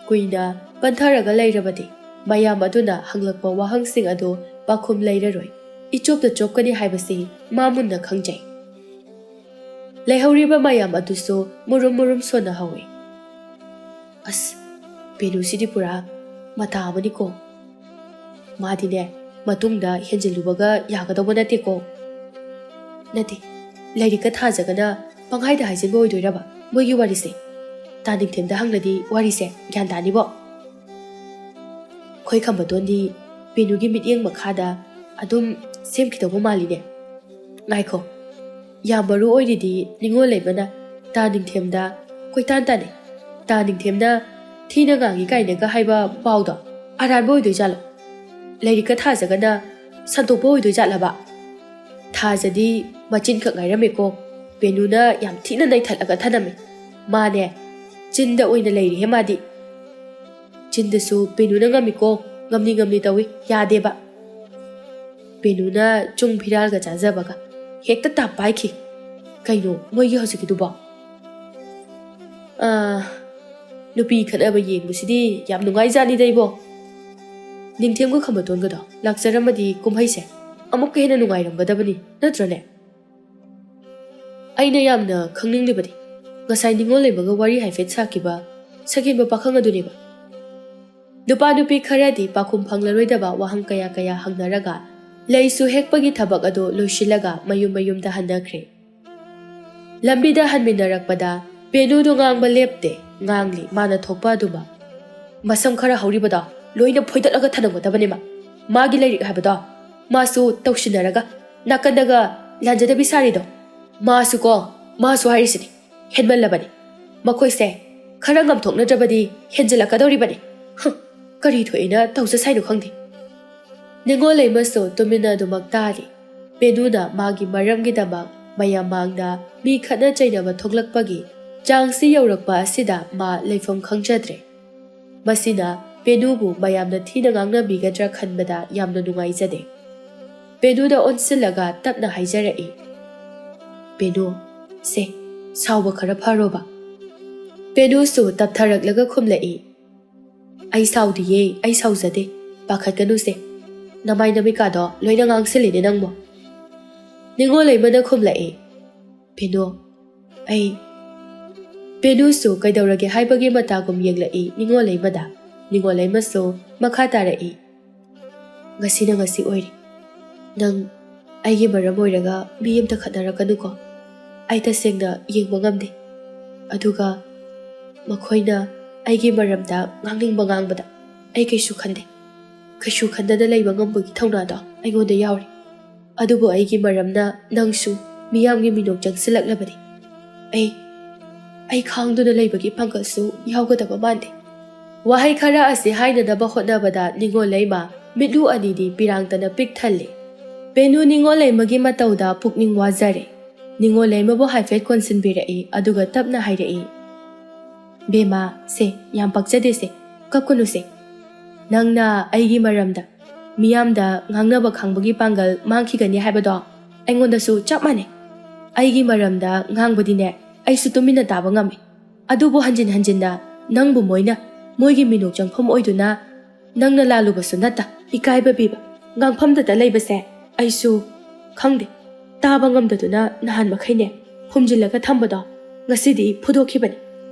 ꯀꯨꯏꯅ ꯄꯟꯊꯔꯒ ꯂꯩꯔꯕꯗꯤ ꯃꯌꯥꯝ ꯑꯗꯨꯅ ꯍꯪꯂꯛꯄ ꯋꯥꯍꯪꯁꯤꯡ ꯑꯗꯨ ꯄꯥꯈꯨꯝ ꯂꯩꯔꯔꯣꯏ꯫ ꯏꯆꯣꯞꯇ ꯆꯣꯞꯀꯅꯤ ꯍꯥꯏꯕꯁꯤ ꯃꯥ ꯃꯨꯟꯅ ꯈꯪꯖꯩ꯫ ꯂꯩꯍꯧꯔꯤꯕ ꯃꯌꯥꯝ ꯑꯗꯨꯁꯨ ꯃꯨꯔꯨꯝ ꯃꯨꯔꯨꯝ ꯁꯣꯟꯅꯍꯧꯏ꯫ "ꯑꯁ, ꯄꯦꯅꯨꯁꯤꯗꯤ ꯄꯨꯔꯥ ꯃꯇꯥ ꯑꯃꯅꯤꯀꯣ꯫ ꯃꯥꯗꯤꯅꯦ, ꯃꯇꯨꯡꯗ ꯍꯦꯟꯖꯤꯜꯂꯨꯕꯒ ꯌꯥꯒꯗꯧꯕ ꯅꯠꯇꯦꯀꯣ꯫" "ꯅꯠꯇꯦ, ꯂꯩꯔꯤꯛꯀ ꯊꯥꯖꯒꯅ ꯄꯪꯍꯥꯏꯗ ꯍꯥꯏꯖꯤꯟꯕ ꯑꯣꯏꯗꯣꯏꯔꯕ ꯃꯣꯏꯒꯤ ꯋꯥꯔꯤꯁꯦ? ꯇꯥ ꯅꯤꯡꯊꯦꯝꯗ ꯍꯪꯂꯗꯤ ꯋꯥꯔꯤꯁꯦ ꯒ꯭ꯌꯥꯟ ꯇꯥꯅꯤꯕꯣ?" ꯈꯣꯏ ꯈꯝꯕꯇꯣꯟꯗꯤ ꯄꯦꯅꯨꯒꯤ ꯃꯤꯠꯌꯦꯡ ꯃꯈꯥꯗ ꯑꯗꯨꯝ ꯁꯦꯝꯈꯤꯗꯧꯕ ꯃꯥꯜꯂꯤꯅꯦ꯫ ꯉꯥꯏꯈꯣ, ꯌꯥꯝ ꯃꯔꯨ ꯑꯣꯏꯔꯤꯗꯤ ꯅꯤꯉꯣꯜ ꯂꯩꯃꯅ ꯇꯥ ꯅꯤꯡꯊꯦꯝꯗ ꯀꯣꯏꯇꯥꯟ ꯇꯥꯅꯩ꯫ ꯇꯥ ꯅꯤꯡꯊꯦꯝꯅ ꯊꯤꯅ ꯉꯥꯡꯉꯤ ꯀꯥꯏꯅꯒ ꯍꯥꯏꯕ ꯄꯥꯎꯗꯣ ꯑꯔꯥꯟꯕ ꯑꯣꯏꯗꯣꯏ ꯖꯥꯠꯂꯣ? ꯂꯩꯔꯤꯛꯀ ꯊꯥꯖꯒꯅ ꯁꯟꯗꯣꯛꯄ ꯑꯣꯏꯗꯣꯏ ꯖꯥꯠꯂꯕ? ꯊꯥꯖꯗꯤ ꯃꯆꯤꯟꯈꯛ ꯉꯥꯏꯔꯝꯃꯦꯀꯣ꯫ ꯄꯦꯅꯨꯅ ꯌꯥꯝ ꯊꯤꯅ ꯅꯩꯊꯠꯂꯒ ꯊꯅꯝꯃꯦ꯫ ꯃꯥꯅꯦ, ꯆꯤꯟꯗ ꯑꯣꯏꯅ ꯂꯩꯔꯤꯍꯦ ꯃꯥꯗꯤ꯫ ꯆꯤꯟꯗꯁꯨ ꯄꯦꯅꯨꯅ ꯉꯝꯃꯤꯀꯣ, ꯉꯝꯂꯤ ꯉꯝꯂꯤ ꯇꯧꯏ, ꯌꯥꯗꯦꯕ꯫ ꯄꯦꯅꯨꯅ ꯆꯨꯡ ꯐꯤꯔꯥꯜꯒ ꯆꯥꯖꯕꯒ ꯍꯦꯛꯇ ꯇꯥꯞ ꯄꯥꯏꯈꯤ꯫ ꯀꯩꯅꯣ ꯃꯣꯏꯒꯤ ꯍꯧꯖꯤꯛꯀꯤꯗꯨꯕꯣ? ꯑꯥ, ꯅꯨꯄꯤ ꯈꯠꯅꯕ ꯌꯦꯡꯕꯁꯤꯗꯤ ꯌꯥꯝ ꯅꯨꯡꯉꯥꯏꯖꯥꯠꯅꯤꯗ ꯏꯕꯣ꯫ ꯅꯤꯡꯊꯦꯝꯒ ꯈꯝꯕꯇꯣꯟꯒꯗꯣ ꯂꯥꯛꯆꯔꯝꯃꯗꯤ ꯀꯨꯝꯍꯩꯁꯦ ꯑꯃꯨꯛꯀ ꯍꯦꯟꯅ ꯅꯨꯡꯉꯥꯏꯔꯝꯒꯗꯕꯅꯤ, ꯅꯠꯇ꯭ꯔꯅꯦ? ꯑꯩꯅ ꯌꯥꯝꯅ ꯈꯪꯅꯤꯡꯂꯤꯕꯗꯤ ꯉꯁꯥꯏ ꯅꯤꯉꯣꯜ ꯂꯩꯃꯒ ꯋꯥꯔꯤ ꯍꯥꯏꯐꯦꯠ ꯁꯥꯈꯤꯕ ꯁꯛꯍꯦꯟꯕ ꯄꯥꯈꯪ ꯑꯗꯨꯅꯦꯕ꯫ ꯅꯨꯄꯥ ꯅꯨꯄꯤ ꯈꯔꯗꯤ ꯄꯥꯈꯨꯝ ꯐꯪꯂꯔꯣꯏꯗꯕ ꯋꯥꯍꯪ ꯀꯌꯥ ꯀꯌꯥ ꯍꯪꯅꯔꯒ ꯂꯩꯁꯨ ꯍꯦꯛꯄꯒꯤ ꯊꯕꯛ ꯑꯗꯨ ꯂꯣꯏꯁꯤꯜꯂꯒ ꯃꯌꯨꯝ ꯃꯌꯨꯝꯗ ꯍꯟꯅꯈ꯭ꯔꯦ꯫ ꯂꯝꯕꯤꯗ ꯍꯟꯃꯤꯟꯅꯔꯛꯄꯗ ꯄꯦꯅꯨꯗꯨ ꯉꯥꯡꯕ ꯂꯦꯞꯇꯦ, ꯉꯥꯡꯂꯤ ꯃꯥꯅ ꯊꯣꯛꯄ ꯑꯗꯨꯃꯛ꯫ ꯃꯁꯝ ꯈꯔ ꯍꯧꯔꯤꯕꯗꯣ ꯂꯣꯏꯅ ꯐꯣꯏꯗꯠꯂꯒ ꯊꯅꯝꯒꯗꯕꯅꯦ ꯃꯥ꯫ ꯃꯥꯒꯤ ꯂꯥꯏꯔꯤꯛ ꯍꯥꯏꯕꯗꯣ ꯃꯥꯁꯨ ꯇꯧꯁꯤꯟꯅꯔꯒ ꯅꯥꯀꯟꯗꯒ ꯂꯥꯟꯖꯗꯕꯤ ꯁꯥꯔꯤꯗꯣ꯫ ꯃꯥꯁꯨ ꯀꯣ, ꯃꯥꯁꯨ ꯍꯥꯏꯔꯤꯁꯤꯅꯤ, ꯍꯦꯟꯃꯜꯂꯕꯅꯤ꯫ ꯃꯈꯣꯏꯁꯦ ꯈꯔ ꯉꯝꯊꯣꯛꯅꯗ꯭ꯔꯕꯗꯤ ꯍꯦꯟꯖꯤꯜꯂꯛꯀꯗꯧꯔꯤꯕꯅꯤ꯫ ꯍꯨꯝ, ꯀꯔꯤ ꯊꯣꯛꯏꯅ ꯇꯧꯖ ꯁꯥꯏꯅꯣ ꯈꯪꯗꯦ꯫ ꯅꯤꯉꯣꯜ ꯂꯩꯃꯁꯨ ꯇꯨꯃꯤꯟꯅ ꯑꯗꯨꯃꯛ ꯇꯥꯔꯤ꯫ ꯄꯦꯅꯨꯅ ꯃꯥꯒꯤ ꯃꯔꯝꯒꯤꯗꯃꯛ ꯃꯌꯥꯝ ꯃꯥꯡꯗ ꯃꯤ ꯈꯠꯅ ꯆꯩꯅꯕ ꯊꯣꯛꯂꯛꯄꯒꯤ ꯆꯥꯡꯁꯤ ꯌꯧꯔꯛꯄ ꯑꯁꯤꯗ ꯃꯥ ꯂꯩꯐꯝ ꯈꯪꯖꯗ꯭ꯔꯦ꯫ ꯃꯁꯤꯅ ꯄꯦꯅꯨꯕꯨ ꯃꯌꯥꯝꯅ ꯊꯤꯅ ꯉꯥꯡꯅꯕꯤꯒꯗ꯭ꯔꯥ ꯈꯟꯕꯗ ꯌꯥꯝꯅ ꯅꯨꯡꯉꯥꯏꯖꯗꯦ꯫ ꯄꯦꯅꯨꯗ ꯑꯣꯟꯁꯤꯜꯂꯒ ꯇꯞꯅ ꯍꯥꯏꯖꯔꯛꯏ, "ꯄꯦꯅꯨ, ꯁꯦ, ꯁꯥꯎꯕ ꯈꯔ ꯐꯔꯣꯕ?" ꯄꯦꯅꯨꯁꯨ ꯇꯞꯊꯔꯛꯂꯒ ꯈꯨꯝꯂꯛꯏ, "ꯑꯩ ꯁꯥꯎꯗꯤꯌꯦ, ꯑꯩ ꯁꯥꯎꯖꯗꯦ꯫ ꯄꯥꯈꯠꯀꯅꯨꯁꯦ꯫ ꯅꯃꯥꯏ ꯅꯃꯤꯀꯥꯗꯣ ꯂꯣꯏꯅ ꯉꯥꯡꯁꯤꯜꯂꯤꯅꯦ ꯅꯪꯕꯣ꯫" ꯅꯤꯉꯣꯜ ꯂꯩꯃꯅ ꯈꯨꯝꯂꯛꯏ, "ꯄꯦꯅꯨ, ꯑꯩ..." ꯄꯦꯅꯨꯁꯨ ꯀꯩꯗꯧꯔꯒꯦ ꯍꯥꯏꯕꯒꯤ ꯃꯇꯥꯒꯨꯝ ꯌꯦꯡꯂꯛꯏ ꯅꯤꯉꯣꯜ ꯂꯩꯃꯗ꯫ ꯅꯤꯉꯣꯜ ꯂꯩꯃꯁꯨ ꯃꯈꯥ ꯇꯥꯔꯛꯏ, "ꯉꯁꯤꯅ ꯉꯁꯤ ꯑꯣꯏꯔꯦ꯫ ꯅꯪ ꯑꯩꯒꯤ ꯃꯔꯝ ꯑꯣꯏꯔꯒ ꯃꯤ ꯑꯝꯇ ꯈꯠꯅꯔꯛꯀꯅꯨꯀꯣ꯫ ꯑꯩ ꯇꯁꯦꯡꯅ ꯌꯦꯡꯕ ꯉꯝꯗꯦ꯫ ꯑꯗꯨꯒ ꯃꯈꯣꯏꯅ ꯑꯩꯒꯤ ꯃꯔꯝꯗ ꯉꯥꯡꯅꯤꯡꯕ ꯉꯥꯡꯕꯗ ꯑꯩ ꯀꯩꯁꯨ ꯈꯟꯗꯦ꯫ ꯀꯩꯁꯨ ꯈꯟꯗꯅ ꯂꯩꯕ ꯉꯝꯕꯒꯤ ꯊꯧꯅꯥꯗꯣ ꯑꯩꯉꯣꯟꯗ ꯌꯥꯎꯔꯤ꯫ ꯑꯗꯨꯕꯨ ꯑꯩꯒꯤ ꯃꯔꯝꯅ ꯅꯪꯁꯨ ꯃꯤꯌꯥꯝꯒꯤ ꯃꯤꯅꯣꯛ ꯆꯪꯁꯤꯜꯂꯛꯂꯕꯗꯤ ꯑꯩ, ꯑꯩ ꯈꯥꯡꯗꯨꯅ ꯂꯩꯕꯒꯤ ꯄꯥꯡꯒꯜꯁꯨ ꯌꯥꯎꯒꯗꯕ ꯃꯥꯟꯗꯦ꯫" ꯋꯥꯍꯩ ꯈꯔ ꯑꯁꯤ ꯍꯥꯏꯅꯅꯕ ꯍꯣꯠꯅꯕꯗ ꯅꯤꯉꯣꯜ ꯂꯩꯃ ꯃꯤꯠꯂꯨ ꯑꯅꯤꯗꯤ ꯄꯤꯔꯥꯡꯇꯅ ꯄꯤꯛ ꯊꯜꯂꯤ꯫ ꯄꯦꯅꯨ ꯅꯤꯉꯣꯜ ꯂꯩꯃꯒꯤ ꯃꯇꯧꯗ ꯄꯨꯛꯅꯤꯡ ꯋꯥꯖꯔꯦ꯫ ꯅꯤꯉꯣꯜ ꯂꯩꯃꯕꯨ ꯍꯥꯏꯐꯦꯠ ꯀꯣꯟꯁꯤꯟꯕꯤꯔꯛꯏ, ꯑꯗꯨꯒ ꯇꯞꯅ ꯍꯥꯏꯔꯛꯏ, "ꯕꯦꯝꯃ, ꯁꯦ, ꯌꯥꯝ ꯄꯛꯆꯗꯦꯁꯦ, ꯀꯞꯀꯅꯨꯁꯦ꯫ ꯅꯪꯅ ꯑꯩꯒꯤ ꯃꯔꯝꯗ ꯃꯤꯌꯥꯝꯗ ꯉꯥꯡꯅꯕ ꯈꯪꯕꯒꯤ ꯄꯥꯡꯒꯜ ꯃꯥꯡꯈꯤꯒꯅꯤ ꯍꯥꯏꯕꯗꯣ ꯑꯩꯉꯣꯟꯗꯁꯨ ꯆꯞ ꯃꯥꯟꯅꯩ꯫ ꯑꯩꯒꯤ ꯃꯔꯝꯗ ꯉꯥꯡꯕꯗꯤꯅꯦ, ꯑꯩꯁꯨ ꯇꯨꯃꯤꯟꯅ ꯇꯥꯕ ꯉꯝꯃꯤ꯫ ꯑꯗꯨꯕꯨ ꯍꯟꯖꯤꯟ ꯍꯟꯖꯤꯟꯅ ꯅꯪꯕꯨ ꯃꯣꯏꯅ ꯃꯣꯏꯒꯤ ꯃꯤꯅꯣꯛ ꯆꯪꯐꯝ ꯑꯣꯏꯗꯨꯅ ꯅꯪꯅ ꯂꯥꯜꯂꯨꯕꯁꯨ ꯅꯠꯇ ꯏꯀꯥꯏꯕ ꯄꯤꯕ, ꯉꯥꯡꯐꯝꯗꯇ ꯂꯩꯕꯁꯦ ꯑꯩꯁꯨ ꯈꯪꯗꯦ꯫ ꯇꯥꯕ ꯉꯝꯗꯗꯨꯅ ꯅꯍꯥꯟ ꯃꯈꯩꯅꯦ ꯐꯨꯝꯖꯤꯜꯂꯒ ꯊꯝꯕꯗꯣ ꯉꯁꯤꯗꯤ ꯐꯨꯗꯣꯛꯈꯤꯕꯅꯤ꯫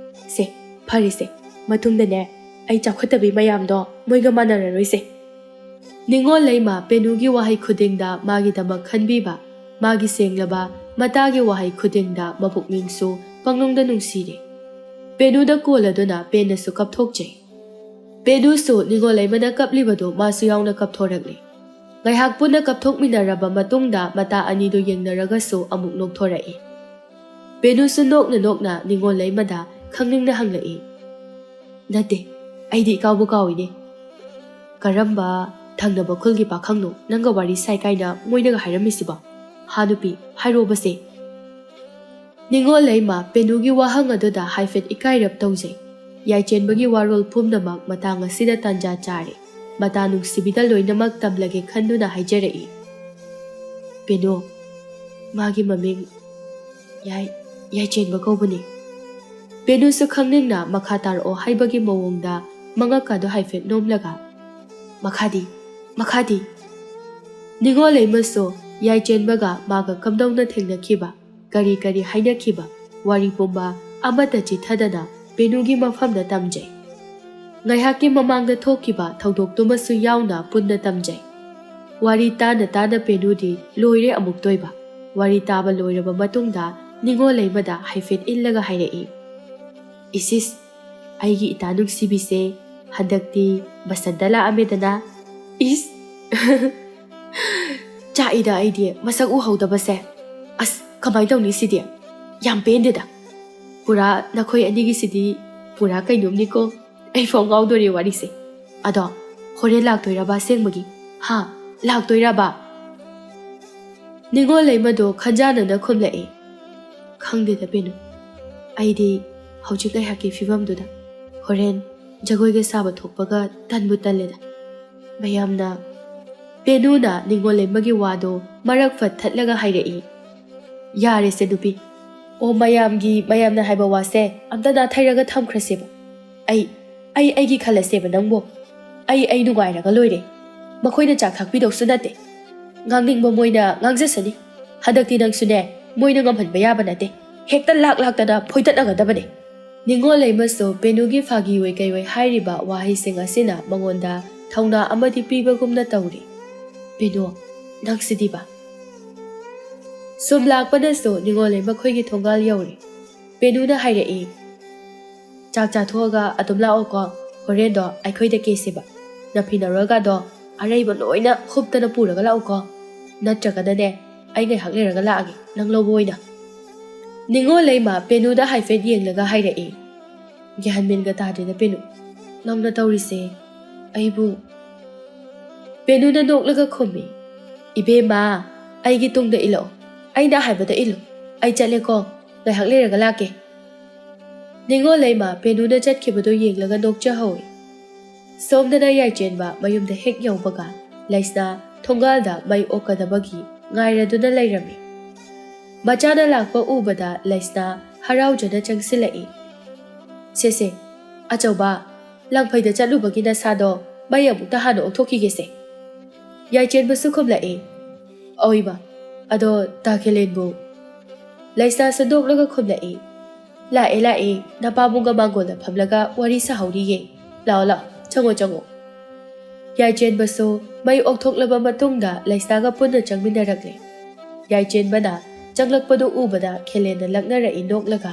ꯁꯦ, ꯐꯔꯦꯁꯦ, ꯃꯇꯨꯡꯗꯅꯦ ꯑꯩ ꯆꯥꯎꯈꯠꯇꯕꯤ ꯃꯌꯥꯝꯗꯣ ꯃꯣꯏꯒ ꯃꯥꯟꯅꯔꯔꯣꯏꯁꯦ꯫ ꯅꯤꯉꯣꯜ ꯂꯩꯃ ꯄꯦꯅꯨꯒꯤ ꯋꯥꯍꯩ ꯈꯨꯗꯤꯡꯗ ꯃꯥꯒꯤꯗꯃꯛ ꯈꯟꯕꯤꯕ, ꯃꯥꯒꯤ ꯁꯦꯡꯂꯕ ꯃꯇꯥꯒꯤ ꯋꯥꯍꯩ ꯈꯨꯗꯤꯡꯗ ꯃꯄꯨꯛꯅꯤꯡꯁꯨ ꯄꯪꯅꯨꯡꯗ ꯅꯨꯡꯁꯤꯔꯦ꯫ ꯄꯦꯅꯨꯗ ꯀꯣꯜꯂꯗꯨꯅ ꯄꯦꯟꯅꯁꯨ ꯀꯞꯊꯣꯛꯆꯩ꯫ ꯄꯦꯅꯨꯁꯨ ꯅꯤꯉꯣꯜ ꯂꯩꯃꯅ ꯀꯞꯂꯤꯕꯗꯨ ꯃꯥꯁꯨ ꯌꯥꯎꯅ ꯀꯞꯊꯣꯔꯛꯂꯦ꯫ ꯉꯥꯏꯍꯥꯛ ꯄꯨꯟꯅ ꯀꯞꯊꯣꯛꯃꯤꯟꯅꯔꯕ ꯃꯇꯨꯡꯗ ꯃꯇꯥ ꯑꯅꯤꯗꯨ ꯌꯦꯡꯅꯔꯒꯁꯨ ꯑꯃꯨꯛ ꯅꯣꯛꯊꯣꯔꯛꯏ꯫ ꯄꯦꯅꯨꯁꯨ ꯅꯣꯛꯅ ꯅꯣꯛꯅ ꯅꯤꯉꯣꯜ ꯂꯩꯃꯗ ꯈꯪꯅꯤꯡꯅ ꯍꯪꯂꯛꯏ, "ꯅꯠꯇꯦ, ꯑꯩꯗꯤ ꯏꯀꯥꯎꯕꯨ ꯀꯥꯎꯏꯅꯦ꯫ ꯀꯔꯝꯕ ꯊꯪꯅꯕ ꯈꯨꯜꯒꯤ ꯄꯥꯈꯪꯅꯣ ꯅꯪꯒ ꯋꯥꯔꯤ ꯁꯥꯏ ꯀꯥꯏꯅ ꯃꯣꯏꯅꯒ ꯍꯥꯏꯔꯝꯃꯤꯁꯤꯕꯣ? ꯍꯥ ꯅꯨꯄꯤ, ꯍꯥꯏꯔꯣꯕꯁꯦ?" ꯅꯤꯉꯣꯜ ꯂꯩꯃ ꯄꯦꯅꯨꯒꯤ ꯋꯥꯍꯪ ꯑꯗꯨꯗ ꯍꯥꯏꯐꯦꯠ ꯏꯀꯥꯏꯔꯞ ꯇꯧꯖꯩ꯫ ꯌꯥꯏꯆꯦꯟꯕꯒꯤ ꯋꯥꯔꯣꯜ ꯄꯨꯝꯅꯃꯛ ꯃꯇꯥꯡ ꯑꯁꯤꯗ ꯇꯥꯟꯖꯥ ꯆꯥꯔꯦ꯫ ꯃꯇꯥ ꯅꯨꯡꯁꯤꯕꯤꯗ ꯂꯣꯏꯅꯃꯛ ꯇꯝꯂꯒꯦ ꯈꯟꯗꯨꯅ ꯍꯥꯏꯖꯔꯛꯏ꯫ "ꯄꯦꯅꯨ, ꯃꯥꯒꯤ ꯃꯃꯤꯡ ꯌꯥꯏ-, ꯌꯥꯏꯆꯦꯟꯕ ꯀꯧꯕꯅꯤ꯫" ꯄꯦꯅꯨꯁꯨ ꯈꯪꯅꯤꯡꯅ ꯃꯈꯥ ꯇꯥꯔꯛꯑꯣ ꯍꯥꯏꯕꯒꯤ ꯃꯑꯣꯡꯗ ꯃꯉꯛꯀꯥꯗꯣ ꯍꯥꯏꯐꯦꯠ ꯅꯣꯝꯂꯒ, "ꯃꯈꯥꯗꯤ? ꯃꯈꯥꯗꯤ?" ꯅꯤꯉꯣꯜ ꯂꯩꯃꯁꯨ ꯌꯥꯏꯆꯦꯟꯕꯒ ꯃꯥꯒ ꯀꯝꯗꯧꯅ ꯊꯦꯡꯅꯈꯤꯕ, ꯀꯔꯤ ꯀꯔꯤ ꯍꯥꯏꯅꯈꯤꯕ, ꯋꯥꯔꯤ ꯄꯨꯝꯕ ꯑꯃꯠꯇ ꯆꯤꯊꯗꯅ ꯄꯦꯅꯨꯒꯤ ꯃꯐꯝꯗ ꯇꯝꯖꯩ꯫ ꯉꯥꯏꯍꯥꯛꯀꯤ ꯃꯃꯥꯡꯗ ꯊꯣꯛꯈꯤꯕ ꯊꯧꯗꯣꯛꯇꯨꯃꯁꯨ ꯌꯥꯎꯅ ꯄꯨꯟꯅ ꯇꯝꯖꯩ꯫ ꯋꯥꯔꯤ ꯇꯥꯅ ꯇꯥꯅ ꯄꯦꯅꯨꯗꯤ ꯂꯣꯏꯔꯦ ꯑꯃꯨꯛꯇꯣꯏꯕ꯫ ꯋꯥꯔꯤ ꯇꯥꯕ ꯂꯣꯏꯔꯕ ꯃꯇꯨꯡꯗ ꯅꯤꯉꯣꯜ ꯂꯩꯃꯗ ꯍꯥꯏꯐꯦꯠ ꯏꯜꯂꯒ ꯍꯥꯏꯔꯛꯏ, "ꯏꯁ ꯏꯁ, ꯑꯩꯒꯤ ꯏꯇꯥ ꯅꯨꯡꯁꯤꯕꯤꯁꯦ, ꯍꯟꯗꯛꯇꯤ ꯕꯁꯟꯇ ꯂꯥꯛꯑꯝꯃꯦꯗꯅ꯫ ꯏꯁ, ꯆꯥꯛꯏꯗ ꯑꯩꯗꯤ ꯃꯁꯛ ꯎꯍꯧꯗꯕꯁꯦ꯫ ꯑꯁ, ꯀꯃꯥꯏ ꯇꯧꯅꯤ ꯁꯤꯗꯤ? ꯌꯥꯝ ꯄꯦꯟꯗꯦꯗ꯫ ꯄꯨꯔꯥ ꯅꯈꯣꯏ ꯑꯅꯤꯒꯤꯁꯤꯗꯤ ꯄꯨꯔꯥ ꯀꯩꯅꯣꯝꯅꯤꯀꯣ꯫ ꯑꯩ ꯐꯥꯎ ꯉꯥꯎꯗꯣꯔꯦ ꯋꯥꯔꯤꯁꯦ꯫ ꯑꯗꯣ ꯍꯣꯔꯦꯟ ꯂꯥꯛꯇꯣꯏꯔꯕ ꯑꯁꯦꯡꯕꯒꯤ? ꯍꯥ? ꯂꯥꯛꯇꯣꯏꯔꯕ?" ꯅꯤꯉꯣꯜ ꯂꯩꯃꯗꯣ ꯈꯟꯖꯥꯅꯅ ꯈꯨꯝꯂꯛꯑꯦ, "ꯈꯪꯗꯦꯗ ꯄꯦꯅꯨ, ꯑꯩꯗꯤ ꯍꯧꯖꯤꯛ ꯉꯥꯏꯍꯥꯛꯀꯤ ꯐꯤꯕꯝꯗꯨꯗ ꯍꯣꯔꯦꯟ ꯖꯒꯣꯏꯒ ꯁꯥꯕ ꯊꯣꯛꯄꯒ ꯇꯟꯕꯨ ꯇꯜꯂꯦꯗ꯫ ꯃꯌꯥꯝꯅ," ꯄꯦꯅꯨꯅ ꯅꯤꯉꯣꯜ ꯂꯩꯃꯒꯤ ꯋꯥꯗꯣ ꯃꯔꯛ ꯐꯠ ꯊꯠꯂꯒ ꯍꯥꯏꯔꯛꯏ, "ꯌꯥꯔꯦꯁꯦ ꯅꯨꯄꯤ꯫ ꯑꯣ, ꯃꯌꯥꯝꯒꯤ, ꯃꯌꯥꯝꯅ ꯍꯥꯏꯕ ꯋꯥꯁꯦ ꯑꯝꯇ ꯅꯥꯊꯩꯔꯒ ꯊꯝꯈ꯭ꯔꯁꯦꯕ꯫ ꯑꯩ, ꯑꯩ ꯑꯩꯒꯤ ꯈꯜꯂꯁꯦꯕ ꯅꯪꯕꯨ꯫ ꯑꯩ, ꯑꯩ ꯅꯨꯡꯉꯥꯏꯔꯒ ꯂꯣꯏꯔꯦ꯫ ꯃꯈꯣꯏꯅ ꯆꯥꯛ ꯊꯥꯛꯄꯤꯗꯧꯁꯨ ꯅꯠꯇꯦ꯫ ꯉꯥꯡꯅꯤꯡꯕ ꯃꯣꯏꯅ ꯉꯥꯡꯖꯁꯅꯤ꯫ ꯍꯟꯗꯛꯇꯤ ꯅꯪꯁꯨꯅꯦ, ꯃꯣꯏꯅ ꯉꯝꯍꯟꯕ ꯌꯥꯕ ꯅꯠꯇꯦ꯫ ꯍꯦꯛꯇ ꯂꯥꯛ ꯂꯥꯛꯇꯅ ꯐꯣꯏꯇꯠꯅꯒꯗꯕꯅꯤ꯫ ꯅꯤꯉꯣꯜ ꯂꯩꯃꯁꯨ ꯄꯦꯅꯨꯒꯤ ꯐꯥꯒꯤ ꯑꯣꯏ ꯀꯩ ꯑꯣꯏ ꯍꯥꯏꯔꯤꯕ ꯋꯥꯍꯩꯁꯤꯡ ꯑꯁꯤꯅ ꯃꯉꯣꯟꯗ ꯊꯧꯅꯥ ꯑꯃꯗꯤ ꯄꯤꯕꯒꯨꯝꯅ ꯇꯧꯔꯤ꯫ "ꯄꯦꯅꯨ, ꯅꯪꯁꯤꯗꯤꯕ!" ꯁꯨꯝ ꯂꯥꯛꯄꯅꯁꯨ ꯅꯤꯉꯣꯜ ꯂꯩꯃ ꯈꯣꯏꯒꯤ ꯊꯣꯡꯒꯥꯜ ꯌꯧꯔꯦ꯫ ꯄꯦꯅꯨꯅ ꯍꯥꯏꯔꯛꯏ, "ꯆꯥꯛ ꯆꯥꯊꯣꯛꯑꯒ ꯑꯗꯨꯝ ꯂꯥꯛꯑꯣꯀꯣ꯫ ꯍꯣꯔꯦꯟꯗꯣ ꯑꯩꯈꯣꯏꯗ ꯀꯦꯁꯦꯕ꯫ ꯅꯐꯤ ꯅꯔꯣꯜꯒꯗꯣ ꯑꯔꯩꯕ ꯂꯣꯏꯅ ꯍꯨꯞꯇꯅ ꯄꯨꯔꯒ ꯂꯥꯛꯎꯀꯣ꯫ ꯅꯠꯇ꯭ꯔꯒꯅꯅꯦ, ꯑꯩ ꯉꯥꯏꯍꯥꯛ ꯂꯩꯔꯒ ꯂꯥꯛꯑꯒꯦ ꯅꯪ ꯂꯧꯕ ꯑꯣꯏꯅ꯫" ꯅꯤꯉꯣꯜ ꯂꯩꯃ ꯄꯦꯅꯨꯗ ꯍꯥꯏꯐꯦꯠ ꯌꯦꯡꯂꯒ ꯍꯥꯏꯔꯛꯏ, "ꯒ꯭ꯌꯥꯟ ꯃꯦꯟꯒ ꯇꯥꯗ꯭ꯔꯦꯗ ꯄꯦꯅꯨ, ꯅꯪꯅ ꯇꯧꯔꯤꯁꯦ ꯑꯩꯕꯨ꯫" ꯄꯦꯅꯨꯅ ꯅꯣꯛꯂꯒ ꯈꯨꯝꯃꯤ, "ꯏꯕꯦꯝꯃ, ꯑꯩꯒꯤ ꯇꯨꯡꯗ ꯏꯜꯂꯛꯑꯣ, ꯑꯩꯅ ꯍꯥꯏꯕꯗ ꯏꯜꯂꯨ꯫ ꯑꯩ ꯆꯠꯂꯦꯀꯣ, ꯉꯥꯏꯍꯥꯛ ꯂꯩꯔꯒ ꯂꯥꯛꯀꯦ꯫" ꯅꯤꯉꯣꯜ ꯂꯩꯃ ꯄꯦꯅꯨꯅ ꯆꯠꯈꯤꯕꯗꯨ ꯌꯦꯡꯂꯒ ꯅꯣꯛꯆꯍꯧꯏ꯫ ꯁꯣꯝꯗꯅ ꯌꯥꯏꯆꯦꯟꯕ ꯃꯌꯨꯝꯗ ꯍꯦꯛ ꯌꯧꯕꯒ ꯂꯩꯁꯅꯥ ꯊꯣꯡꯒꯥꯜꯗ ꯃꯩ ꯑꯣꯛꯀꯗꯕꯒꯤ ꯉꯥꯏꯔꯗꯨꯅ ꯂꯩꯔꯝꯃꯤ꯫ ꯃꯆꯥꯅ ꯂꯥꯛꯄ ꯎꯕꯗ ꯂꯩꯁꯅꯥ ꯍꯔꯥꯎꯖꯅ ꯆꯪꯁꯤꯜꯂꯛꯏ꯫ "ꯁꯦ ꯁꯦ, ꯑꯆꯧꯕ, ꯂꯪꯐꯩꯗ ꯆꯠꯂꯨꯕꯒꯤ ꯅꯁꯥꯗꯣ ꯃꯩ ꯑꯃꯨꯛꯇ ꯍꯥꯟꯅ ꯑꯣꯛꯊꯣꯛꯈꯤꯒꯦꯁꯦ꯫" ꯌꯥꯏꯆꯦꯟꯕꯁꯨ ꯈꯨꯝꯂꯛꯏ, "ꯑꯣꯏꯕ, ꯑꯗꯣ ꯇꯥ ꯈꯦꯂꯦꯟꯕꯨ?" ꯂꯩꯁꯅꯥꯁꯨ ꯅꯣꯛꯂꯒ ꯈꯨꯝꯂꯛꯏ, "ꯂꯥꯛꯑꯦ, ꯂꯥꯛꯑꯦ, ꯅꯄꯥꯕꯨꯡꯒ ꯃꯥꯡꯒꯣꯜꯗ ꯐꯝꯂꯒ ꯋꯥꯔꯤ ꯁꯥꯍꯧꯔꯤꯌꯦ꯫ ꯂꯥꯛꯑꯣ, ꯂꯥꯛꯑꯣ, ꯆꯪꯉꯣ, ꯆꯪꯉꯣ꯫" ꯌꯥꯏꯆꯦꯟꯕꯁꯨ ꯃꯩ ꯑꯣꯛꯊꯣꯛꯂꯕ ꯃꯇꯨꯡꯗ ꯂꯩꯁꯅꯥꯒ ꯄꯨꯟꯅ ꯆꯪꯃꯤꯟꯅꯔꯛꯂꯦ꯫ ꯌꯥꯏꯆꯦꯟꯕꯅ ꯆꯪꯂꯛꯄꯗꯨ ꯎꯕꯗ ꯈꯦꯂꯦꯟꯅ ꯂꯛꯅꯔꯛꯏ ꯅꯣꯛꯂꯒ꯫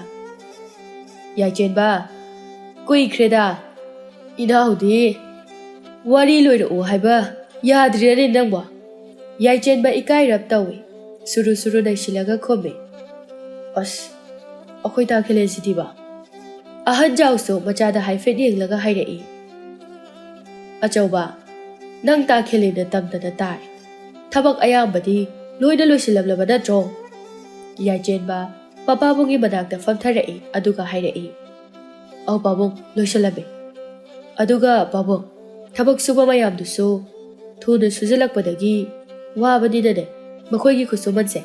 ꯌꯥꯏꯆꯦꯟꯕ, ꯀꯨꯏꯈ꯭ꯔꯦꯗ꯫ ꯏꯅꯥꯎꯗꯤ ꯋꯥꯔꯤ ꯂꯣꯏꯔꯛꯎ ꯍꯥꯏꯕ ꯌꯥꯗ꯭ꯔꯤꯔꯅꯦ ꯅꯪꯕꯣ? ꯌꯥꯏꯆꯦꯟꯕ ꯏꯀꯥꯏꯔꯞ ꯇꯧꯏ꯫ ꯁꯨꯔꯨ ꯁꯨꯔꯨ ꯅꯩꯁꯤꯜꯂꯒ ꯈꯨꯝꯃꯤ꯫ ꯑꯁ, ꯑꯩꯈꯣꯏ ꯇꯥ ꯈꯦꯂꯦꯟꯁꯤꯗꯤꯕ꯫ ꯑꯍꯟ ꯖꯥꯎꯁꯨ ꯃꯆꯥꯗ ꯍꯥꯏꯐꯦꯠ ꯌꯦꯡꯂꯒ ꯍꯥꯏꯔꯛꯏ꯫ ꯑꯆꯧꯕ, ꯅꯪ ꯇꯥ ꯈꯦꯂꯦꯟꯅ ꯇꯝꯗꯅ ꯇꯥꯔꯦ꯫ ꯊꯕꯛ ꯑꯌꯥꯝꯕꯗꯤ ꯂꯣꯏꯅ ꯂꯣꯏꯁꯤꯜꯂꯝꯂꯕ ꯅꯠꯇ꯭ꯔꯣ? ꯌꯥꯏꯆꯦꯟꯕ ꯃꯄꯥꯕꯨꯡꯒꯤ ꯃꯅꯥꯛꯇ ꯐꯝꯊꯔꯛꯏ, ꯑꯗꯨꯒ ꯍꯥꯏꯔꯛꯏ, "ꯑꯧ ꯄꯥꯕꯨꯡ, ꯂꯣꯏꯁꯤꯜꯂꯝꯃꯦ꯫ ꯑꯗꯨꯒ ꯄꯥꯕꯨꯡ, ꯊꯕꯛ ꯁꯨꯕ ꯃꯌꯥꯝꯗꯨꯁꯨ ꯊꯨꯅ ꯁꯨꯖꯜꯂꯛꯄꯗꯒꯤ ꯋꯥꯕꯅꯤꯅꯅꯦ, ꯃꯈꯣꯏꯒꯤ ꯈꯨꯠꯁꯨꯃꯟꯁꯦ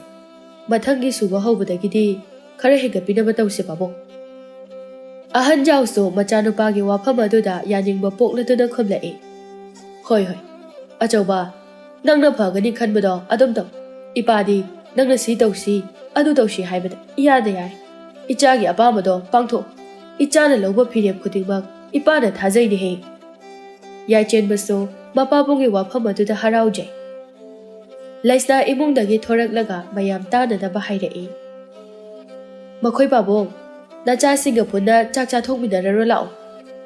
ꯃꯊꯪꯒꯤ ꯁꯨꯕ ꯍꯧꯕꯗꯒꯤꯗꯤ ꯈꯔ ꯍꯦꯟꯒꯠꯄꯤꯅꯕ ꯇꯧꯁꯦ ꯄꯥꯕꯨꯡ꯫" ꯑꯍꯟ ꯖꯥꯎꯁꯨ ꯃꯆꯥꯅꯨꯄꯥꯒꯤ ꯋꯥꯐꯝ ꯑꯗꯨꯗ ꯌꯥꯅꯤꯡꯕ ꯄꯣꯛꯂꯗꯨꯅ ꯈꯨꯝꯂꯛꯏ, "ꯍꯣꯏ, ꯍꯣꯏ, ꯑꯆꯧꯕ, ꯅꯪꯅ ꯐꯒꯅꯤ ꯈꯟꯕꯗꯣ ꯑꯗꯨꯝ ꯇꯧ꯫ ꯏꯄꯥꯗꯤ ꯅꯪꯅ ꯁꯤ ꯇꯧꯁꯤ, ꯑꯗꯨ ꯇꯧꯁꯤ ꯍꯥꯏꯕꯗ ꯏꯌꯥꯗ ꯌꯥꯏ꯫ ꯏꯆꯥꯒꯤ ꯑꯄꯥꯝꯕꯗꯣ ꯄꯥꯡꯊꯣꯛ꯫ ꯏꯆꯥꯅ ꯂꯧꯕ ꯐꯤꯔꯦꯞ ꯈꯨꯗꯤꯡꯃꯛ ꯏꯄꯥꯅ ꯊꯥꯖꯩꯅꯦꯍꯦ꯫ ꯌꯥꯏꯆꯦꯟꯕꯁꯨ ꯃꯄꯥꯕꯨꯡꯒꯤ ꯋꯥꯐꯝ ꯑꯗꯨꯗ ꯍꯔꯥꯎꯖꯩ꯫ ꯂꯩꯁꯅꯥ ꯏꯃꯨꯡꯗꯒꯤ ꯊꯣꯔꯛꯂꯒ ꯃꯌꯥꯝ ꯇꯥꯅꯅꯕ ꯍꯥꯏꯔꯛꯏ꯫ ꯃꯈꯣꯏ ꯄꯥꯕꯨꯡ, ꯅꯆꯥꯁꯤꯡꯒ ꯄꯨꯟꯅ ꯆꯥꯛ ꯆꯥꯊꯣꯛꯃꯤꯟꯅꯔꯔꯣ ꯂꯥꯛꯑꯣ꯫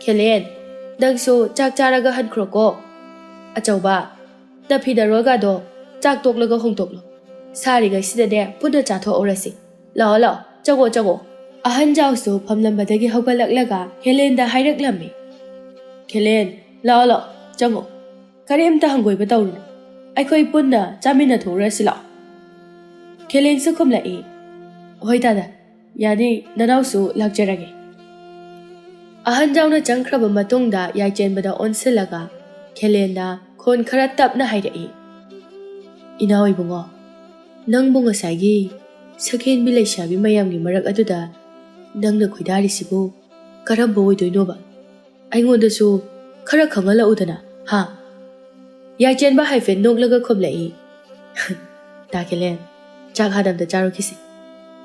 ꯈꯦꯂꯦꯟ, ꯅꯪꯁꯨ ꯆꯥꯛ ꯆꯥꯔꯒ ꯍꯟꯈ꯭ꯔꯣꯀꯣ꯫ ꯑꯆꯧꯕ, ꯅꯐꯤ ꯅꯔꯣꯜꯒꯗꯣ ꯆꯥꯛ ꯇꯣꯛꯂꯒ ꯍꯣꯡꯗꯣꯛꯂꯣ꯫ ꯁꯥꯔꯤꯉꯩꯁꯤꯗꯅꯦ ꯄꯨꯟꯅ ꯆꯥꯊꯣꯛꯍꯧꯔꯁꯤ꯫ ꯂꯥꯛꯑꯣ, ꯂꯥꯛꯑꯣ, ꯆꯪꯉꯣ, ꯆꯪꯉꯣ꯫ ꯑꯍꯟ ꯖꯥꯎꯁꯨ ꯐꯝꯂꯝꯕꯗꯒꯤ ꯍꯧꯒꯠꯂꯛꯂꯒ ꯈꯦꯂꯦꯟꯗ ꯍꯥꯏꯔꯛꯂꯝꯃꯤ꯫ ꯈꯦꯂꯦꯟ, ꯂꯥꯛꯑꯣ, ꯂꯥꯛꯑꯣ, ꯆꯪꯉꯣ꯫ ꯀꯔꯤꯝꯇ ꯍꯪꯒꯣꯏꯕ ꯇꯧꯔꯨꯅꯨ꯫ ꯑꯩꯈꯣꯏ ꯄꯨꯟꯅ ꯆꯥꯃꯤꯟꯅ ꯊꯣꯛꯎꯔꯁꯤ ꯂꯥꯛꯑꯣ꯫ ꯈꯦꯂꯦꯟꯁꯨ ꯈꯨꯝꯂꯛꯏ꯫ ꯍꯣꯏ ꯗꯥꯗꯥ, ꯌꯥꯅꯤ, ꯅꯅꯥꯎꯁꯨ ꯂꯥꯛꯆꯔꯒꯦ꯫ ꯑꯍꯟ ꯖꯥꯎꯅ ꯆꯪꯈ꯭ꯔꯕ ꯃꯇꯨꯡꯗ ꯌꯥꯏꯆꯦꯟꯕꯗ ꯑꯣꯟꯁꯤꯜꯂꯒ ꯈꯦꯂꯦꯟꯅ ꯈꯣꯟ ꯈꯔ ꯇꯞꯅ ꯍꯥꯏꯔꯛꯏ꯫ ꯏꯅꯥꯎ ꯏꯕꯨꯡꯉꯣ, ꯅꯪꯕꯨ ꯉꯁꯥꯏꯒꯤ ꯁꯛꯍꯦꯟꯕꯤ ꯂꯩꯁꯥꯕꯤ ꯃꯌꯥꯝꯒꯤ ꯃꯔꯛ ꯑꯗꯨꯗ ꯅꯪꯅ ꯈꯣꯏꯗꯥꯔꯤꯁꯤꯕꯨ ꯀꯔꯝꯕ ꯑꯣꯏꯗꯣꯏꯅꯣꯕ? ꯑꯩꯉꯣꯟꯗꯁꯨ ꯈꯔ ꯈꯪꯍꯜꯂꯛꯎꯗꯅ, ꯍꯥ? ꯌꯥꯏꯆꯦꯟꯕ ꯍꯥꯏꯐꯦꯠ ꯅꯣꯛꯂꯒ ꯈꯨꯝꯂꯛꯏ꯫ ꯇꯥ ꯈꯦꯂꯦꯟ, ꯆꯥꯛ ꯍꯥꯟꯅ ꯑꯝꯇ ꯆꯥꯔꯨꯈꯤꯁꯤ꯫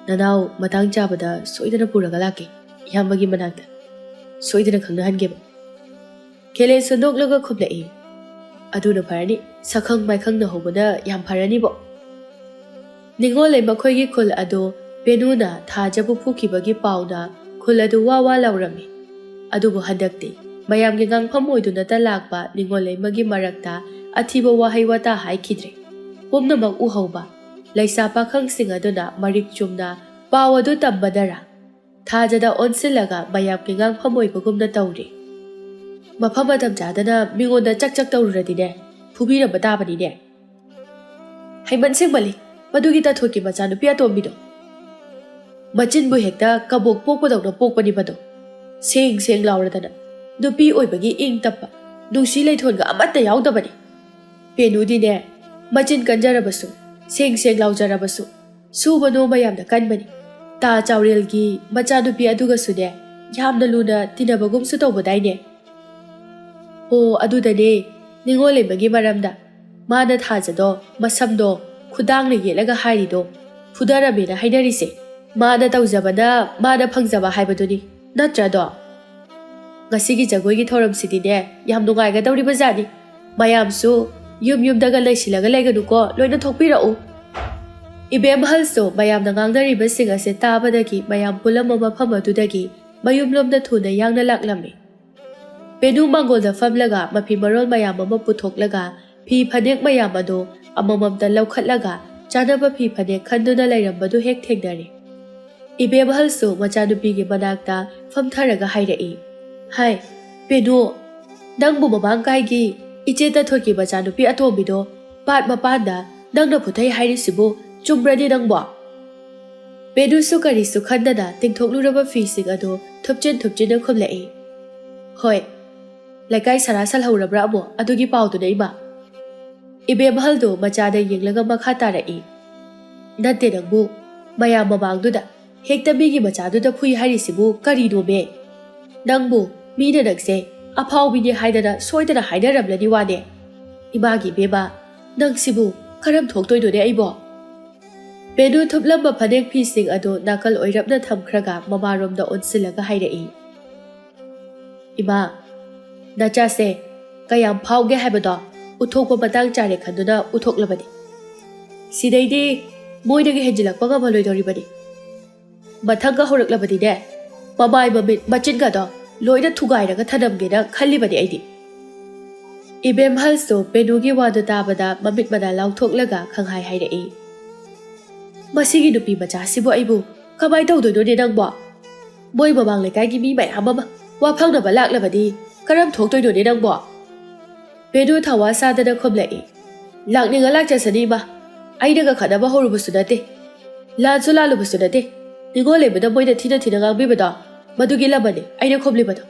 ꯅꯅꯥꯎ ꯃꯇꯥꯡ ꯆꯥꯕꯗ ꯁꯣꯏꯗꯅ ꯄꯨꯔꯒ ꯂꯥꯛꯀꯦ, ꯏꯌꯥꯝꯕꯒꯤ ꯃꯅꯥꯛꯇ꯫ ꯁꯣꯏꯗꯅ ꯈꯪꯅꯍꯟꯒꯦꯕ꯫ ꯈꯦꯂꯦꯟꯁꯨ ꯅꯣꯛꯂꯒ ꯈꯨꯝꯂꯛꯏ꯫ ꯑꯗꯨꯅ ꯐꯔꯅꯤ, ꯁꯛꯈꯪ ꯃꯥꯏꯈꯪꯅ ꯍꯧꯕꯅ ꯌꯥꯝ ꯐꯔꯅꯤꯕꯣ꯫ ꯅꯤꯉꯣꯜꯂꯩ ꯃꯈꯣꯏꯒꯤ ꯈꯨꯜ ꯑꯗꯨ ꯄꯦꯅꯨꯅ ꯊꯥꯖꯕꯨ ꯐꯨꯈꯤꯕꯒꯤ ꯄꯥꯎꯅ ꯈꯨꯜ ꯑꯗꯨ ꯋꯥ ꯋꯥ ꯂꯥꯎꯔꯝꯃꯤ꯫ ꯑꯗꯨꯕꯨ ꯍꯟꯗꯛꯇꯤ ꯃꯌꯥꯝꯒꯤ ꯉꯥꯡꯐꯝ ꯑꯣꯏꯗꯨꯅꯇ ꯂꯥꯛꯄ ꯅꯤꯉꯣꯜꯂꯩꯃꯒꯤ ꯃꯔꯛꯇ ꯑꯊꯤꯕ ꯋꯥꯍꯩ ꯋꯥꯇꯥ ꯍꯥꯏꯈꯤꯗ꯭ꯔꯦ꯫ ꯄꯨꯝꯅꯃꯛ ꯎꯍꯧꯕ ꯂꯩꯁꯥ ꯄꯥꯈꯪꯁꯤꯡ ꯑꯗꯨꯅ ꯃꯔꯤꯛ ꯆꯨꯝꯅ ꯄꯥꯎ ꯑꯗꯨ ꯇꯝꯕꯗꯔ ꯊꯥꯖꯗ ꯑꯣꯟꯁꯤꯜꯂꯒ ꯃꯌꯥꯝꯒꯤ ꯉꯥꯡꯐꯝ ꯑꯣꯏꯕꯒꯨꯝꯅ ꯇꯧꯔꯤ꯫ ꯃꯐꯝ ꯃꯇꯝ ꯆꯥꯗꯅ ꯃꯤꯉꯣꯟꯗ ꯆꯛ ꯆꯛ ꯇꯧꯔꯨꯔꯗꯤꯅꯦ, ꯐꯨꯕꯤꯔꯝꯕ ꯇꯥꯕꯅꯤꯅꯦ꯫ ꯍꯩꯃꯟ ꯁꯤꯡꯃꯜꯂꯤ, ꯃꯗꯨꯒꯤ ꯇꯥꯊꯣꯠꯀꯤ ꯃꯆꯥꯅꯨꯄꯤ ꯑꯇꯣꯝꯕꯤꯗꯣ꯫ ꯃꯆꯤꯟꯕꯨ ꯍꯦꯛꯇ ꯀꯕꯣꯛ ꯄꯣꯛꯄꯗꯧꯅ ꯄꯣꯛꯄꯅꯤ ꯃꯗꯣ꯫ ꯁꯦꯡ ꯁꯦꯡ ꯂꯥꯎꯔꯗꯅ, ꯅꯨꯄꯤ ꯑꯣꯏꯕꯒꯤ ꯏꯪ ꯇꯞꯄ, ꯅꯨꯡꯁꯤ ꯂꯩꯊꯣꯟꯒ ꯑꯃꯠꯇ ꯌꯥꯎꯗꯕꯅꯤ꯫ ꯄꯦꯅꯨꯗꯤꯅꯦ, ꯃꯆꯤꯟ ꯀꯟꯖꯔꯕꯁꯨ, ꯁꯦꯡ ꯁꯦꯡ ꯂꯥꯎꯖꯔꯕꯁꯨ, ꯁꯨꯕ ꯅꯣꯝꯕ ꯌꯥꯝꯅ ꯀꯟꯕꯅꯤ꯫ ꯇꯥ ꯆꯥꯎꯔꯦꯜꯒꯤ ꯃꯆꯥꯅꯨꯄꯤ ꯑꯗꯨꯒꯁꯨꯅꯦ, ꯌꯥꯝꯅ ꯂꯨꯅ ꯇꯤꯟꯅꯕꯒꯨꯝꯁꯨ ꯇꯧꯕꯗꯥꯏꯅꯦ꯫ ꯑꯣ, ꯑꯗꯨꯗꯅꯦ, ꯅꯤꯉꯣꯜꯂꯩꯃꯒꯤ ꯃꯔꯝꯗ꯫ ꯃꯥꯅ ꯊꯥꯖꯗꯣ, ꯃꯁꯝꯗꯣ, ꯈꯨꯗꯥꯡꯅ ꯌꯦꯠꯂꯒ ꯍꯥꯏꯔꯤꯗꯣ ꯐꯨꯗꯔꯝꯃꯦꯅ ꯍꯥꯏꯅꯔꯤꯁꯦ꯫ ꯃꯥꯅ ꯇꯧꯖꯕꯅ ꯃꯥꯅ ꯐꯪꯖꯕ ꯍꯥꯏꯕꯗꯨꯅꯤ, ꯅꯠꯇ꯭ꯔꯗꯣ? ꯉꯁꯤꯒꯤ ꯖꯒꯣꯏꯒꯤ ꯊꯧꯔꯝꯁꯤꯗꯤꯅꯦ, ꯌꯥꯝ ꯅꯨꯡꯉꯥꯏꯒꯗꯧꯔꯤꯕ ꯖꯥꯠꯅꯤ꯫ ꯃꯌꯥꯝꯁꯨ ꯌꯨꯝ ꯌꯨꯝꯗꯒ ꯂꯩꯁꯤꯜꯂꯒ ꯂꯩꯒꯅꯨꯀꯣ, ꯂꯣꯏꯅ ꯊꯣꯛꯄꯤꯔꯛꯎ꯫ ꯏꯕꯦꯝꯍꯜꯁꯨ ꯃꯌꯥꯝꯅ ꯉꯥꯡꯅꯔꯤꯕꯁꯤꯡ ꯑꯁꯦ ꯇꯥꯕꯗꯒꯤ ꯃꯌꯥꯝ ꯄꯨꯜꯂꯝꯕ ꯃꯐꯝ ꯑꯗꯨꯗꯒꯤ ꯃꯌꯨꯝꯂꯣꯝꯗ ꯊꯨꯅ ꯌꯥꯡꯅ ꯂꯥꯛꯂꯝꯃꯤ꯫ ꯄꯦꯅꯨ ꯃꯥꯡꯒꯣꯜꯗ ꯐꯝꯂꯒ ꯃꯐꯤ ꯃꯔꯣꯜ ꯃꯌꯥꯝ ꯑꯃ ꯄꯨꯊꯣꯛꯂꯒ ꯐꯤ ꯐꯅꯦꯛ ꯃꯌꯥꯝ ꯑꯗꯨ ꯑꯃꯃꯝꯇ ꯂꯧꯈꯠꯂꯒ ꯆꯥꯅꯕ ꯐꯤ ꯐꯅꯦꯛ ꯈꯟꯗꯨꯅ ꯂꯩꯔꯝꯕꯗꯨ ꯍꯦꯛ ꯊꯦꯡꯅꯔꯦ꯫ ꯏꯕꯦꯝꯍꯜꯁꯨ ꯃꯆꯥꯅꯨꯄꯤꯒꯤ ꯃꯅꯥꯛꯇ ꯐꯝꯊꯔꯒ ꯍꯥꯏꯔꯛꯏ, "ꯍꯥꯏ, ꯄꯦꯅꯨ, ꯅꯪꯕꯨ ꯃꯃꯥꯡꯀꯥꯏꯒꯤ ꯏꯆꯦ ꯇꯊꯣꯠꯀꯤ ꯃꯆꯥꯅꯨꯄꯤ ꯑꯇꯣꯝꯕꯤꯗꯣ ꯄꯥꯠ ꯃꯄꯥꯟꯗ ꯅꯪꯅ ꯐꯨꯊꯩ ꯍꯥꯏꯔꯤꯁꯤꯕꯨ ꯆꯨꯝꯕ꯭ꯔꯅꯦ ꯅꯪꯕꯣ?" ꯄꯦꯅꯨꯁꯨ ꯀꯔꯤꯁꯨ ꯈꯟꯗꯅ ꯇꯤꯡꯊꯣꯛꯂꯨꯔꯕ ꯐꯤꯁꯤꯡ ꯑꯗꯨ ꯊꯨꯞꯆꯤꯟ ꯊꯨꯞꯆꯤꯟꯅ ꯈꯨꯝꯂꯛꯏ, "ꯍꯣꯏ, ꯂꯩꯀꯥꯏ ꯁꯔꯥ ꯁꯜꯍꯧꯔꯕ꯭ꯔꯥ ꯑꯃꯨꯛ ꯑꯗꯨꯒꯤ ꯄꯥꯎꯗꯨꯅ, ꯏꯃꯥ?" ꯏꯕꯦꯝꯍꯜꯗꯨ ꯃꯆꯥꯗ ꯌꯦꯡꯂꯒ ꯃꯈꯥ ꯇꯥꯔꯛꯏ, "ꯅꯠꯇꯦ ꯅꯪꯕꯨ, ꯃꯌꯥꯝ ꯃꯃꯥꯡꯗꯨꯗ ꯍꯦꯛꯇ ꯃꯤꯒꯤ ꯃꯆꯥꯗꯨꯗ ꯐꯨꯏ ꯍꯥꯏꯔꯤꯁꯤꯕꯨ ꯀꯔꯤꯅꯣꯃꯦ? ꯅꯪꯕꯨ ꯃꯤꯅ ꯅꯪꯁꯦ ꯑꯐꯥꯎꯕꯤꯅꯤ ꯍꯥꯏꯗꯅ ꯁꯣꯏꯗꯅ ꯍꯥꯏꯅꯔꯝꯂꯅꯤ ꯋꯥꯅꯦ꯫ ꯏꯃꯥꯒꯤ ꯏꯕꯦꯝꯃ, ꯅꯪꯁꯤꯕꯨ ꯀꯔꯝ ꯊꯣꯛꯇꯣꯏꯅꯣꯅꯦ ꯑꯩꯕꯣ?" ꯄꯦꯅꯨ ꯊꯨꯞꯂꯝꯕ ꯐꯅꯦꯛ ꯐꯤꯁꯤꯡ ꯑꯗꯨ ꯅꯥꯀꯜ ꯑꯣꯏꯔꯞꯅ ꯊꯝꯈ꯭ꯔꯒ ꯃꯃꯥꯔꯣꯝꯗ ꯑꯣꯟꯁꯤꯜꯂꯒ ꯍꯥꯏꯔꯛꯏ, "ꯏꯃꯥ, ꯅꯆꯥꯁꯦ ꯀꯌꯥꯝ ꯐꯥꯎꯒꯦ ꯍꯥꯏꯕꯗꯣ ꯎꯠꯊꯣꯛꯄ ꯃꯇꯥꯡ ꯆꯥꯔꯦ ꯈꯟꯗꯨꯅ ꯎꯠꯊꯣꯛꯂꯕꯅꯤ꯫ ꯁꯤꯗꯩꯗꯤ ꯃꯣꯏꯗꯒꯤ ꯍꯦꯟꯖꯤꯜꯂꯛꯄ ꯉꯝꯍꯜꯂꯣꯏꯗꯧꯔꯤꯕꯅꯤ꯫ ꯃꯊꯪꯒ ꯍꯧꯔꯛꯂꯕꯗꯤꯅꯦ, ꯃꯃꯥꯏ ꯃꯃꯤꯠ ꯃꯆꯤꯟꯒꯗꯣ ꯂꯣꯏꯅ ꯊꯨꯒꯥꯏꯔꯒ ꯊꯅꯝꯒꯦꯅ ꯈꯜꯂꯤꯕꯅꯤ ꯑꯩꯗꯤ꯫" ꯏꯕꯦꯝꯍꯜꯁꯨ ꯄꯦꯅꯨꯒꯤ ꯋꯥꯗꯨ ꯇꯥꯕꯗ ꯃꯃꯤꯠ ꯃꯅꯥ ꯂꯥꯎꯊꯣꯛꯂꯒ ꯈꯪꯍꯥꯏ ꯍꯥꯏꯔꯛꯏ, "ꯃꯁꯤꯒꯤ ꯅꯨꯄꯤ ꯃꯆꯥꯁꯤꯕꯨ ꯑꯩꯕꯨ ꯀꯃꯥꯏ ꯇꯧꯗꯣꯏꯅꯣꯅꯦ ꯅꯪꯕꯣ? ꯃꯣꯏ ꯃꯃꯥꯡ ꯂꯩꯀꯥꯏꯒꯤ ꯃꯤ ꯃꯌꯥꯝ ꯑꯃ ꯋꯥ ꯐꯪꯅꯕ ꯂꯥꯛꯂꯕꯗꯤ ꯀꯔꯝ ꯊꯣꯛꯇꯣꯏꯅꯣꯅꯦ ꯅꯪꯕꯣ?" ꯄꯦꯅꯨ ꯊꯋꯥ ꯁꯥꯗꯅ ꯈꯨꯝꯂꯛꯏ, "ꯂꯥꯛꯅꯤꯡꯉ ꯂꯥꯛꯆꯁꯅꯤ ꯏꯃꯥ, ꯑꯩꯅꯒ ꯈꯠꯅꯕ ꯍꯧꯔꯨꯕꯁꯨ ꯅꯠꯇꯦ, ꯂꯥꯟꯁꯨ ꯂꯥꯜꯂꯨꯕꯁꯨ ꯅꯠꯇꯦ꯫ ꯅꯤꯉꯣꯜ ꯂꯩꯕꯗ ꯃꯣꯏꯅ ꯊꯤꯅ ꯊꯤꯅ ꯉꯥꯡꯕꯤꯕꯗꯣ, ꯃꯗꯨꯒꯤ ꯂꯃꯟꯅꯤ ꯑꯩꯅ ꯈꯨꯝꯂꯤꯕꯗꯣ꯫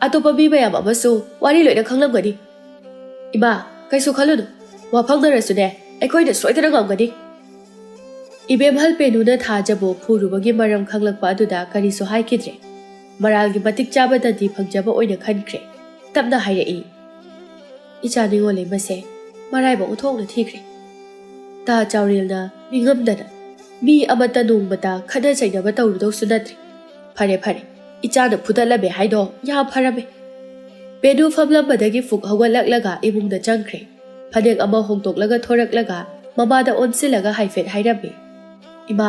ꯑꯇꯣꯞꯄ ꯃꯤ ꯃꯌꯥꯝ ꯑꯃꯁꯨ ꯋꯥꯔꯤ ꯂꯣꯏꯅ ꯈꯪꯂꯝꯒꯅꯤ꯫ ꯏꯃꯥ, ꯀꯩꯁꯨ ꯈꯜꯂꯨꯅꯨ, ꯋꯥ ꯐꯪꯅꯔꯁꯨꯅꯦ, ꯑꯩꯈꯣꯏꯅ ꯁꯣꯏꯗꯅ ꯉꯝꯒꯅꯤ꯫" ꯏꯕꯦꯝꯍꯜ ꯄꯦꯅꯨꯅ ꯊꯥꯖꯕꯨ ꯐꯨꯔꯨꯕꯒꯤ ꯃꯔꯝ ꯈꯪꯂꯛꯄ ꯑꯗꯨꯗ ꯀꯔꯤꯁꯨ ꯍꯥꯏꯈꯤꯗ꯭ꯔꯦ꯫ ꯃꯔꯥꯜꯒꯤ ꯃꯇꯤꯛ ꯆꯥꯕ ꯗꯟꯗꯤ ꯐꯪꯖꯕ ꯑꯣꯏꯅ ꯈꯟꯈ꯭ꯔꯦ꯫ ꯇꯞꯅ ꯍꯥꯏꯔꯛꯏ, "ꯏꯆꯥ ꯅꯤꯉꯣꯜ ꯂꯩꯃꯁꯦ ꯃꯔꯥꯏꯕꯛ ꯑꯣꯟꯊꯣꯛꯅ ꯊꯤꯈ꯭ꯔꯦ꯫" ꯇꯥ ꯆꯥꯎꯔꯦꯜꯅ ꯅꯤꯡꯉꯝꯗꯅ, "ꯃꯤ ꯑꯃꯠꯇ ꯅꯣꯡꯃꯇ ꯈꯠꯅ ꯆꯩꯅꯕ ꯇꯧꯔꯨꯗꯧꯁꯨ ꯅꯠꯇ꯭ꯔꯦ꯫ ꯐꯔꯦ, ꯐꯔꯦ, ꯏꯆꯥꯅ ꯐꯨꯗꯠꯂꯝꯃꯦ ꯍꯥꯏꯗꯣ ꯌꯥꯝ ꯐꯔꯝꯃꯦ꯫" ꯕꯦꯅꯨ ꯐꯝꯂꯝꯕꯗꯒꯤ ꯐꯨꯛ ꯍꯧꯒꯠꯂꯛꯂꯒ ꯏꯃꯨꯡꯗ ꯆꯪꯈ꯭ꯔꯦ꯫ ꯐꯅꯦꯛ ꯑꯃ ꯍꯣꯡꯗꯣꯛꯂꯒ ꯊꯣꯔꯛꯂꯒ ꯃꯃꯥꯗ ꯑꯣꯟꯁꯤꯜꯂꯒ ꯍꯥꯏꯐꯦꯠ ꯍꯥꯏꯔꯝꯃꯤ, "ꯏꯃꯥ,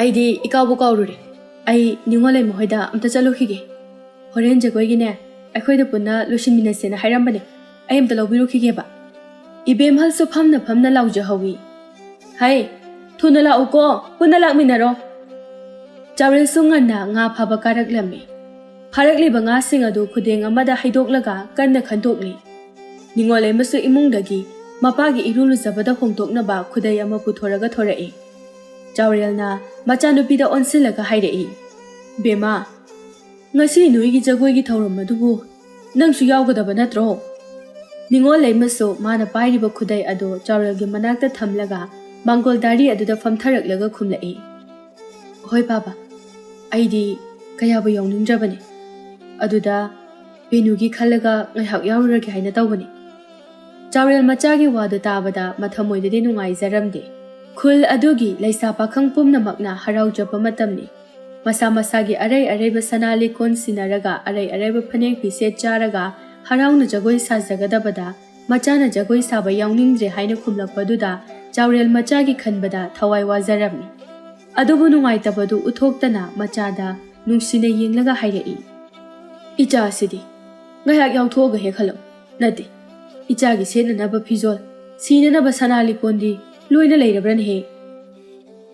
ꯑꯩꯗꯤ ꯏꯀꯥꯎꯕꯨ ꯀꯥꯎꯔꯨꯔꯦ꯫ ꯑꯩ ꯅꯤꯉꯣꯜ ꯂꯩꯃ ꯍꯣꯏꯗ ꯑꯝꯇ ꯆꯠꯂꯨꯈꯤꯒꯦ꯫ ꯍꯣꯔꯦꯟ ꯖꯒꯣꯏꯒꯤꯅꯦ, ꯑꯩꯈꯣꯏꯗ ꯄꯨꯟꯅ ꯂꯣꯏꯁꯤꯟꯃꯤꯟꯅꯁꯦꯅ ꯍꯥꯏꯔꯝꯕꯅꯦ꯫ ꯑꯩ ꯑꯝꯇ ꯂꯧꯕꯤꯔꯨꯈꯤꯒꯦꯕ꯫" ꯏꯕꯦꯝꯍꯜꯁꯨ ꯐꯝꯅ ꯐꯝꯅ ꯂꯥꯎꯖꯍꯧꯏ, "ꯍꯩ, ꯊꯨꯅ ꯂꯥꯛꯎꯀꯣ, ꯄꯨꯟꯅ ꯂꯥꯛꯃꯤꯟꯅꯔꯣ꯫" ꯆꯥꯎꯔꯦꯜꯁꯨ ꯉꯟꯅ ꯉꯥ ꯐꯥꯕ ꯀꯥꯔꯛꯂꯝꯃꯤ꯫ ꯐꯥꯔꯛꯂꯤꯕ ꯉꯥꯁꯤꯡ ꯑꯗꯨ ꯈꯨꯗꯦꯡ ꯑꯃꯗ ꯍꯩꯗꯣꯛꯂꯒ ꯀꯟꯅ ꯈꯟꯗꯣꯛꯂꯤ꯫ ꯅꯤꯉꯣꯜ ꯂꯩꯃꯁꯨ ꯏꯃꯨꯡꯗꯒꯤ ꯃꯄꯥꯒꯤ ꯏꯔꯨ ꯂꯨꯖꯕꯗ ꯍꯣꯡꯗꯣꯛꯅꯕ ꯈꯨꯗꯩ ꯑꯃ ꯄꯨꯊꯣꯔꯒ ꯊꯣꯔꯛꯏ꯫ ꯆꯥꯎꯔꯦꯜꯅ ꯃꯆꯥꯅꯨꯄꯤꯗ ꯑꯣꯟꯁꯤꯜꯂꯒ ꯍꯥꯏꯔꯛꯏ, "ꯕꯦꯝꯃ, ꯉꯁꯤ ꯅꯣꯏꯒꯤ ꯖꯒꯣꯏꯒꯤ ꯊꯧꯔꯝ ꯑꯗꯨꯕꯨ ꯅꯪꯁꯨ ꯌꯥꯎꯒꯗꯕ ꯅꯠꯇ꯭ꯔꯣ?" ꯅꯤꯉꯣꯜ ꯂꯩꯃꯁꯨ ꯃꯥꯅ ꯄꯥꯏꯔꯤꯕ ꯈꯨꯗꯩ ꯑꯗꯨ ꯆꯥꯎꯔꯦꯜꯒꯤ ꯃꯅꯥꯛꯇ ꯊꯝꯂꯒ ꯃꯥꯡꯒꯣꯜ ꯗꯥꯔꯤ ꯑꯗꯨꯗ ꯐꯝꯊꯔꯛꯂꯒ ꯈꯨꯝꯂꯛꯏ, "ꯍꯣꯏ ꯄꯥꯕ, ꯑꯩꯗꯤ ꯀꯌꯥꯕꯨ ꯌꯥꯎꯅꯤꯡꯗ꯭ꯔꯕꯅꯤ꯫ ꯑꯗꯨꯗ ꯕꯦꯅꯨꯒꯤ ꯈꯜꯂꯒ ꯉꯥꯏꯍꯥꯛ ꯌꯥꯎꯔꯨꯔꯒꯦ ꯍꯥꯏꯅ ꯇꯧꯕꯅꯤ꯫" ꯆꯥꯎꯔꯦꯜ ꯃꯆꯥꯒꯤ ꯋꯥꯗꯨ ꯇꯥꯕꯗ ꯃꯊꯃꯣꯏꯗꯗꯤ ꯅꯨꯡꯉꯥꯏꯖꯔꯝꯗꯦ꯫ ꯈꯨꯜ ꯑꯗꯨꯒꯤ ꯂꯩꯁꯥ ꯄꯥꯈꯪ ꯄꯨꯝꯅꯃꯛꯅ ꯍꯔꯥꯎꯖꯕ ꯃꯇꯝꯅꯤ꯫ ꯃꯁꯥ ꯃꯁꯥꯒꯤ ꯑꯔꯩ ꯑꯔꯩꯕ ꯁꯅꯥ ꯂꯤꯛꯀꯣꯟ ꯁꯤꯟꯅꯔꯒ ꯑꯔꯩ ꯑꯔꯩꯕ ꯐꯅꯦꯛ ꯐꯤꯁꯦꯠ ꯆꯥꯔꯒ ꯍꯔꯥꯎꯅ ꯖꯒꯣꯏ ꯁꯥꯖꯒꯗꯕꯗ ꯃꯆꯥꯅ ꯖꯒꯣꯏ ꯁꯥꯕ ꯌꯥꯎꯅꯤꯡꯗ꯭ꯔꯦ ꯍꯥꯏꯅ ꯈꯨꯝꯂꯛꯄꯗꯨꯗ ꯆꯥꯎꯔꯦꯜ ꯃꯆꯥꯒꯤ ꯈꯟꯕꯗ ꯊꯋꯥꯏ ꯋꯥꯖꯔꯝꯃꯤ꯫ ꯑꯗꯨꯕꯨ ꯅꯨꯡꯉꯥꯏꯇꯕꯗꯨ ꯎꯠꯊꯣꯛꯇꯅ ꯃꯆꯥꯗ ꯅꯨꯡꯁꯤꯅ ꯌꯦꯡꯂꯒ ꯍꯥꯏꯔꯛꯏ, "ꯏꯆꯥꯁꯤꯗꯤ ꯉꯥꯏꯍꯥꯛ ꯌꯥꯎꯊꯣꯛꯑꯒ ꯍꯦꯛ ꯍꯜꯂꯛꯎ꯫ ꯅꯠꯇꯦ, ꯏꯆꯥꯒꯤ ꯁꯦꯠꯅꯅꯕ ꯐꯤꯖꯣꯜ, ꯁꯤꯅꯅꯕ ꯁꯅꯥ ꯂꯤꯛꯀꯣꯟꯗꯤ ꯂꯣꯏꯅ ꯂꯩꯔꯕ꯭ꯔꯅꯦꯍꯦ?"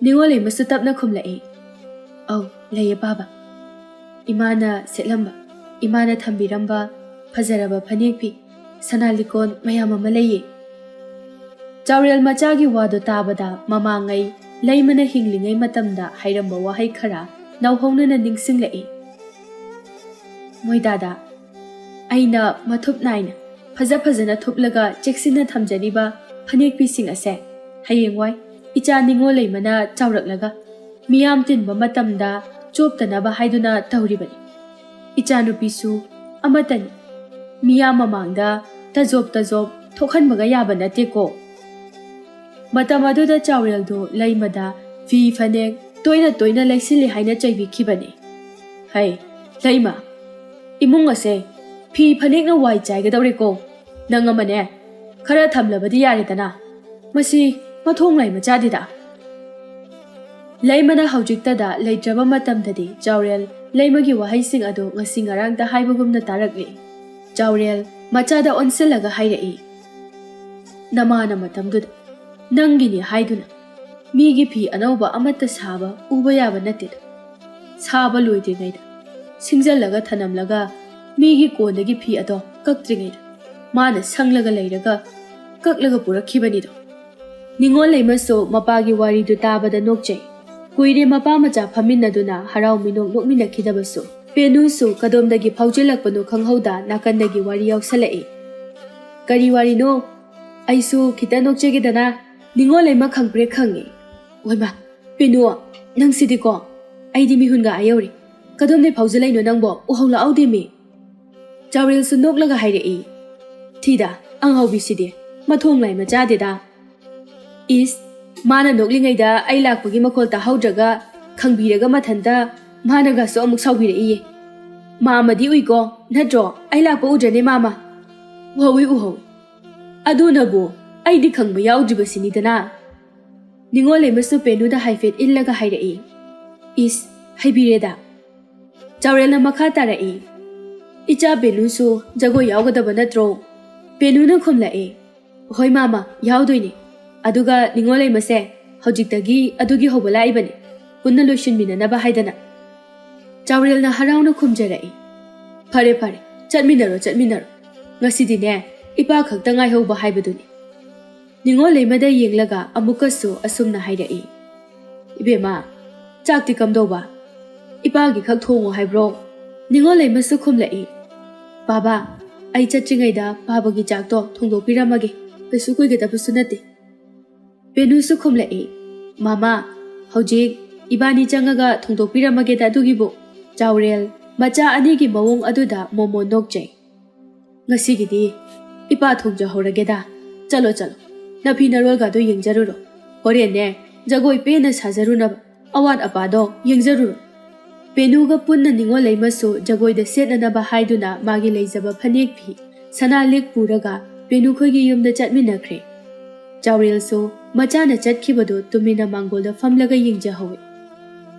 ꯅꯤꯉꯣꯜ ꯂꯩꯃꯁꯨ ꯇꯞꯅ ꯈꯨꯝꯂꯛꯏ, "ꯑꯧ, ꯂꯩꯌꯦ ꯄꯥꯕ꯫ ꯏꯃꯥꯅ ꯁꯦꯠꯂꯝꯕ, ꯏꯃꯥꯅ ꯊꯝꯕꯤꯔꯝꯕ ꯐꯖꯔꯕ ꯐꯅꯦꯛ ꯐꯤ, ꯁꯅꯥ ꯂꯤꯛꯀꯣꯟ ꯃꯌꯥꯝ ꯑꯃ ꯂꯩꯌꯦ꯫" ꯆꯥꯎꯔꯦꯜ ꯃꯆꯥꯒꯤ ꯋꯥꯗꯨ ꯇꯥꯕꯗ ꯃꯃꯥꯡꯉꯩ ꯂꯩꯃꯅ ꯍꯤꯡꯂꯤꯉꯩ ꯃꯇꯝꯗ ꯍꯥꯏꯔꯝꯕ ꯋꯥꯍꯩ ꯈꯔ ꯅꯧꯍꯧꯅꯅ ꯅꯤꯡꯁꯤꯡꯂꯛꯏ꯫ "ꯃꯣꯏꯗꯥꯗ ꯑꯩꯅ ꯃꯊꯨꯞ ꯅꯥꯏꯅ ꯐꯖ ꯐꯖꯅ ꯊꯨꯞꯂꯒ ꯆꯦꯛꯁꯤꯟꯅ ꯊꯝꯖꯔꯤꯕ ꯐꯅꯦꯛ ꯐꯤꯁꯤꯡ ꯑꯁꯦ ꯍꯌꯦꯡꯋꯥꯏ ꯏꯆꯥ ꯅꯤꯉꯣꯜ ꯂꯩꯃꯅ ꯆꯥꯎꯔꯛꯂꯒ ꯃꯤꯌꯥꯝ ꯇꯤꯟꯕ ꯃꯇꯝꯗ ꯆꯣꯞꯇꯅꯕ ꯍꯥꯏꯗꯨꯅ ꯇꯧꯔꯤꯕꯅꯤ꯫ ꯏꯆꯥꯅꯨꯄꯤꯁꯨ ꯑꯃꯠꯇꯅꯤ꯫ ꯃꯤꯌꯥꯝ ꯃꯃꯥꯡꯗ ꯇꯖꯣꯞ ꯇꯖꯣꯞ ꯊꯣꯛꯍꯟꯕꯒ ꯌꯥꯕ ꯅꯠꯇꯦꯀꯣ꯫" ꯃꯇꯝ ꯑꯗꯨꯗ ꯆꯥꯎꯔꯦꯜꯗꯨ ꯂꯩꯃꯗ ꯐꯤ ꯐꯅꯦꯛ ꯇꯣꯏꯅ ꯇꯣꯏꯅ ꯂꯩꯁꯤꯜꯂꯤ ꯍꯥꯏꯅ ꯆꯩꯕꯤꯈꯤꯕꯅꯤ꯫ "ꯍꯩ, ꯂꯩꯃ, ꯏꯃꯨꯡ ꯑꯁꯦ ꯐꯤ ꯐꯅꯦꯛꯅ ꯋꯥꯏ ꯆꯥꯏꯒꯗꯧꯔꯦꯀꯣ꯫ ꯅꯪ ꯑꯃꯅꯦ, ꯈꯔ ꯊꯝꯂꯕꯗꯤ ꯌꯥꯔꯦꯗꯅ꯫ ꯃꯁꯤ ꯃꯊꯣꯡ ꯂꯩ ꯃꯆꯥꯗꯤꯗ꯫" ꯂꯩꯃꯅ ꯍꯧꯖꯤꯛꯇꯗ ꯂꯩꯇ꯭ꯔꯕ ꯃꯇꯝꯗꯗꯤ ꯆꯥꯎꯔꯦꯜ ꯂꯩꯃꯒꯤ ꯋꯥꯍꯩꯁꯤꯡ ꯑꯗꯨ ꯉꯁꯤ ꯉꯔꯥꯡꯇ ꯍꯥꯏꯕꯒꯨꯝꯅ ꯇꯥꯔꯛꯂꯤ꯫ ꯆꯥꯎꯔꯦꯜ ꯃꯆꯥꯗ ꯑꯣꯟꯁꯤꯜꯂꯒ ꯍꯥꯏꯔꯛꯏ, "ꯅꯃꯥꯅ ꯃꯇꯝꯗꯨꯗ ꯅꯪꯒꯤꯅꯤ ꯍꯥꯏꯗꯨꯅ ꯃꯤꯒꯤ ꯐꯤ ꯑꯅꯧꯕ ꯑꯃꯠꯇ ꯁꯥꯕ ꯎꯕ ꯌꯥꯕ ꯅꯠꯇꯦꯗ꯫ ꯁꯥꯕ ꯂꯣꯏꯗ꯭ꯔꯤꯉꯩꯗ ꯁꯤꯡꯖꯜꯂꯒ ꯊꯅꯝꯂꯒ ꯃꯤꯒꯤ ꯀꯣꯟꯗꯒꯤ ꯐꯤ ꯑꯗꯣ ꯀꯛꯇ꯭ꯔꯤꯉꯩꯗ ꯃꯥꯅ ꯁꯪꯂꯒ ꯂꯩꯔꯒ ꯀꯛꯂꯒ ꯄꯨꯔꯛꯈꯤꯕꯅꯤꯗꯣ꯫" ꯅꯤꯉꯣꯜ ꯂꯩꯃꯁꯨ ꯃꯄꯥꯒꯤ ꯋꯥꯔꯤꯗꯨ ꯇꯥꯕꯗ ꯅꯣꯛꯆꯩ꯫ ꯀꯨꯏꯔꯦ ꯃꯄꯥ ꯃꯆꯥ ꯐꯝꯃꯤꯟꯅꯗꯨꯅ ꯍꯔꯥꯎ ꯃꯤꯅꯣꯛ ꯅꯣꯛꯃꯤꯟꯅꯈꯤꯗꯕꯁꯨ꯫ ꯄꯦꯅꯨꯁꯨ ꯀꯗꯣꯝꯗꯒꯤ ꯐꯥꯎꯖꯤꯜꯂꯛꯄꯅꯣ ꯈꯪꯍꯧꯗ ꯅꯥꯀꯟꯗꯒꯤ ꯋꯥꯔꯤ ꯌꯥꯎꯁꯜꯂꯛꯏ꯫ "ꯀꯔꯤ ꯋꯥꯔꯤꯅꯣ? ꯑꯩꯁꯨ ꯈꯤꯇ ꯅꯣꯛꯆꯒꯦꯗꯅ꯫ ꯅꯤꯉꯣꯜ ꯂꯩꯃ ꯈꯪꯄ꯭ꯔꯦ ꯈꯪꯉꯦ꯫ ꯑꯣꯏꯃ, ꯄꯦꯅꯨ, ꯅꯪꯁꯤꯗꯤꯀꯣ꯫ ꯑꯩꯗꯤ ꯃꯤꯍꯨꯟꯒ ꯑꯥ ꯌꯧꯔꯦ꯫ ꯀꯗꯣꯝꯗꯩ ꯐꯥꯎꯖꯤꯜꯂꯛꯏꯅꯣ ꯅꯪꯕꯣ? ꯎꯍꯧ ꯂꯥꯛꯍꯧꯗꯦꯃꯤ꯫" ꯆꯥꯎꯔꯦꯜꯁꯨ ꯅꯣꯛꯂꯒ ꯍꯥꯏꯔꯛꯏ, "ꯊꯤꯗ, ꯑꯉꯥꯎꯕꯤꯁꯤꯗꯤ ꯃꯊꯣꯡ ꯂꯥꯏ ꯃꯆꯥꯗꯦꯗ꯫" ꯏꯁ, ꯃꯥꯅ ꯅꯣꯛꯂꯤꯉꯩꯗ ꯑꯩ ꯂꯥꯛꯄꯒꯤ ꯃꯈꯣꯜ ꯇꯥꯍꯧꯗ꯭ꯔꯒ ꯈꯪꯕꯤꯔꯒ ꯃꯊꯟꯇ ꯃꯥꯅꯒꯁꯨ ꯑꯃꯨꯛ ꯁꯥꯎꯕꯤꯔꯛꯏꯌꯦ꯫ "ꯃꯥꯃꯗꯤ ꯎꯏꯀꯣ, ꯅꯠꯇ꯭ꯔꯣ? ꯑꯩ ꯂꯥꯛꯄ ꯎꯗ꯭ꯔꯅꯦ ꯃꯥꯃ?" "ꯎꯍꯧꯏ, ꯎꯍꯧꯏ꯫ ꯑꯗꯨꯅꯕꯨ ꯑꯩꯗꯤ ꯈꯪꯕ ꯌꯥꯎꯗ꯭ꯔꯤꯕꯁꯤꯅꯤꯗꯅ꯫" ꯅꯤꯉꯣꯜ ꯂꯩꯃꯁꯨ ꯄꯦꯅꯨꯗ ꯍꯥꯏꯐꯦꯠ ꯏꯜꯂꯒ ꯍꯥꯏꯔꯛꯏ, "ꯏꯁ, ꯍꯩꯕꯤꯔꯦꯗ꯫" ꯆꯥꯎꯔꯦꯜꯅ ꯃꯈꯥ ꯇꯥꯔꯛꯏ, "ꯏꯆꯥ ꯕꯦꯅꯨꯁꯨ ꯖꯒꯣꯏ ꯌꯥꯎꯒꯗꯕ ꯅꯠꯇ꯭ꯔꯣ?" ꯕꯦꯅꯨꯅ ꯈꯨꯝꯂꯛꯏ, "ꯍꯣꯏ ꯃꯥꯃ, ꯌꯥꯎꯗꯣꯏꯅꯦ꯫ ꯑꯗꯨꯒ ꯅꯤꯉꯣꯜ ꯂꯩꯃꯁꯦ ꯍꯧꯖꯤꯛꯇꯒꯤ ꯑꯗꯨꯒꯤ ꯍꯧꯕ ꯂꯥꯛꯏꯕꯅꯤ, ꯄꯨꯟꯅ ꯂꯣꯏꯁꯤꯟꯃꯤꯟꯅꯅꯕ ꯍꯥꯏꯗꯅ꯫" ꯆꯥꯎꯔꯦꯜꯅ ꯍꯔꯥꯎꯅ ꯈꯨꯝꯖꯔꯛꯏ, "ꯐꯔꯦ ꯐꯔꯦ, ꯆꯠꯃꯤꯟꯅꯔꯣ ꯆꯠꯃꯤꯟꯅꯔꯣ꯫ ꯉꯁꯤꯗꯤꯅꯦ, ꯏꯄꯥ ꯈꯛꯇ ꯉꯥꯏꯍꯧꯕ ꯍꯥꯏꯕꯗꯨꯅꯤ꯫" ꯅꯤꯉꯣꯜ ꯂꯩꯃꯗ ꯌꯦꯡꯂꯒ ꯑꯃꯨꯛꯀꯁꯨ ꯑꯁꯨꯝꯅ ꯍꯥꯏꯔꯛꯏ, "ꯏꯕꯦꯝꯃ, ꯆꯥꯛꯇꯤ ꯀꯝꯗꯧꯕ? ꯏꯄꯥꯒꯤ ꯈꯛ ꯊꯣꯡꯉꯣ ꯍꯥꯏꯕ꯭ꯔꯣ?" ꯅꯤꯉꯣꯜ ꯂꯩꯃꯁꯨ ꯈꯨꯝꯂꯛꯏ, "ꯕꯥꯕꯥ, ꯑꯩ ꯆꯠꯇ꯭ꯔꯤꯉꯩꯗ ꯄꯥꯕꯒꯤ ꯆꯥꯛꯇꯣ ꯊꯣꯡꯗꯣꯛꯄꯤꯔꯝꯃꯒꯦ, ꯀꯩꯁꯨ ꯀꯨꯏꯒꯗꯕꯁꯨ ꯅꯠꯇꯦ꯫" ꯕꯦꯅꯨꯁꯨ ꯈꯨꯝꯂꯛꯏ, "ꯃꯥꯃꯥ, ꯍꯧꯖꯤꯛ ꯏꯕꯥꯅꯤ ꯆꯪꯉꯒ ꯊꯣꯡꯗꯣꯛꯄꯤꯔꯝꯃꯒꯦꯗ ꯑꯗꯨꯒꯤꯕꯨ꯫" ꯆꯥꯎꯔꯦꯜ ꯃꯆꯥ ꯑꯅꯤꯒꯤ ꯃꯑꯣꯡ ꯑꯗꯨꯗ ꯃꯣꯃꯣꯟ ꯅꯣꯛꯆꯩ꯫ "ꯉꯁꯤꯒꯤꯗꯤ ꯏꯄꯥ ꯊꯣꯡꯖꯍꯧꯔꯒꯦꯗ꯫ ꯆꯠꯂꯣ, ꯆꯠꯂꯣ꯫ ꯅꯐꯤ ꯅꯔꯣꯜꯒꯗꯣ ꯌꯦꯡꯖꯔꯨꯔꯣ꯫ ꯍꯣꯔꯦꯟꯅꯦ, ꯖꯒꯣꯏ ꯄꯦꯟꯅ ꯁꯥꯖꯔꯨꯅꯕ꯫ ꯑꯋꯥꯠ ꯑꯄꯥꯗꯣ ꯌꯦꯡꯖꯔꯨꯔꯣ꯫ ꯄꯦꯅꯨꯒ ꯄꯨꯟꯅ ꯅꯤꯉꯣꯜ ꯂꯩꯃꯁꯨ ꯖꯒꯣꯏꯗ ꯁꯦꯠꯅꯅꯕ ꯍꯥꯏꯗꯨꯅ ꯃꯥꯒꯤ ꯂꯩꯖꯕ ꯐꯅꯦꯛ ꯐꯤ, ꯁꯅꯥ ꯂꯤꯛ ꯄꯨꯔꯒ ꯄꯦꯅꯨꯈꯣꯏꯒꯤ ꯌꯨꯝꯗ ꯆꯠꯃꯤꯟꯅꯈ꯭ꯔꯦ꯫ ꯆꯥꯎꯔꯦꯜꯁꯨ ꯃꯆꯥꯅ ꯆꯠꯈꯤꯕꯗꯨ ꯇꯨꯃꯤꯟꯅ ꯃꯥꯡꯒꯣꯜꯗ ꯐꯝꯂꯒ ꯌꯦꯡꯖꯍꯧꯏ꯫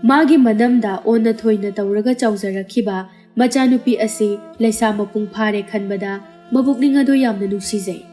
ꯃꯥꯒꯤ ꯃꯅꯝꯗ ꯑꯣꯟꯅ ꯊꯣꯏꯅ ꯇꯧꯔꯒ ꯆꯥꯎꯖꯔꯛꯈꯤꯕ ꯃꯆꯥꯅꯨꯄꯤ ꯑꯁꯤ ꯂꯩꯁꯥ ꯃꯄꯨꯡ ꯐꯥꯔꯦ ꯈꯟꯕꯗ ꯃꯕꯨꯛꯅꯤꯡ ꯑꯗꯨ ꯌꯥꯝꯅ ꯅꯨꯡꯁꯤꯖꯩ꯫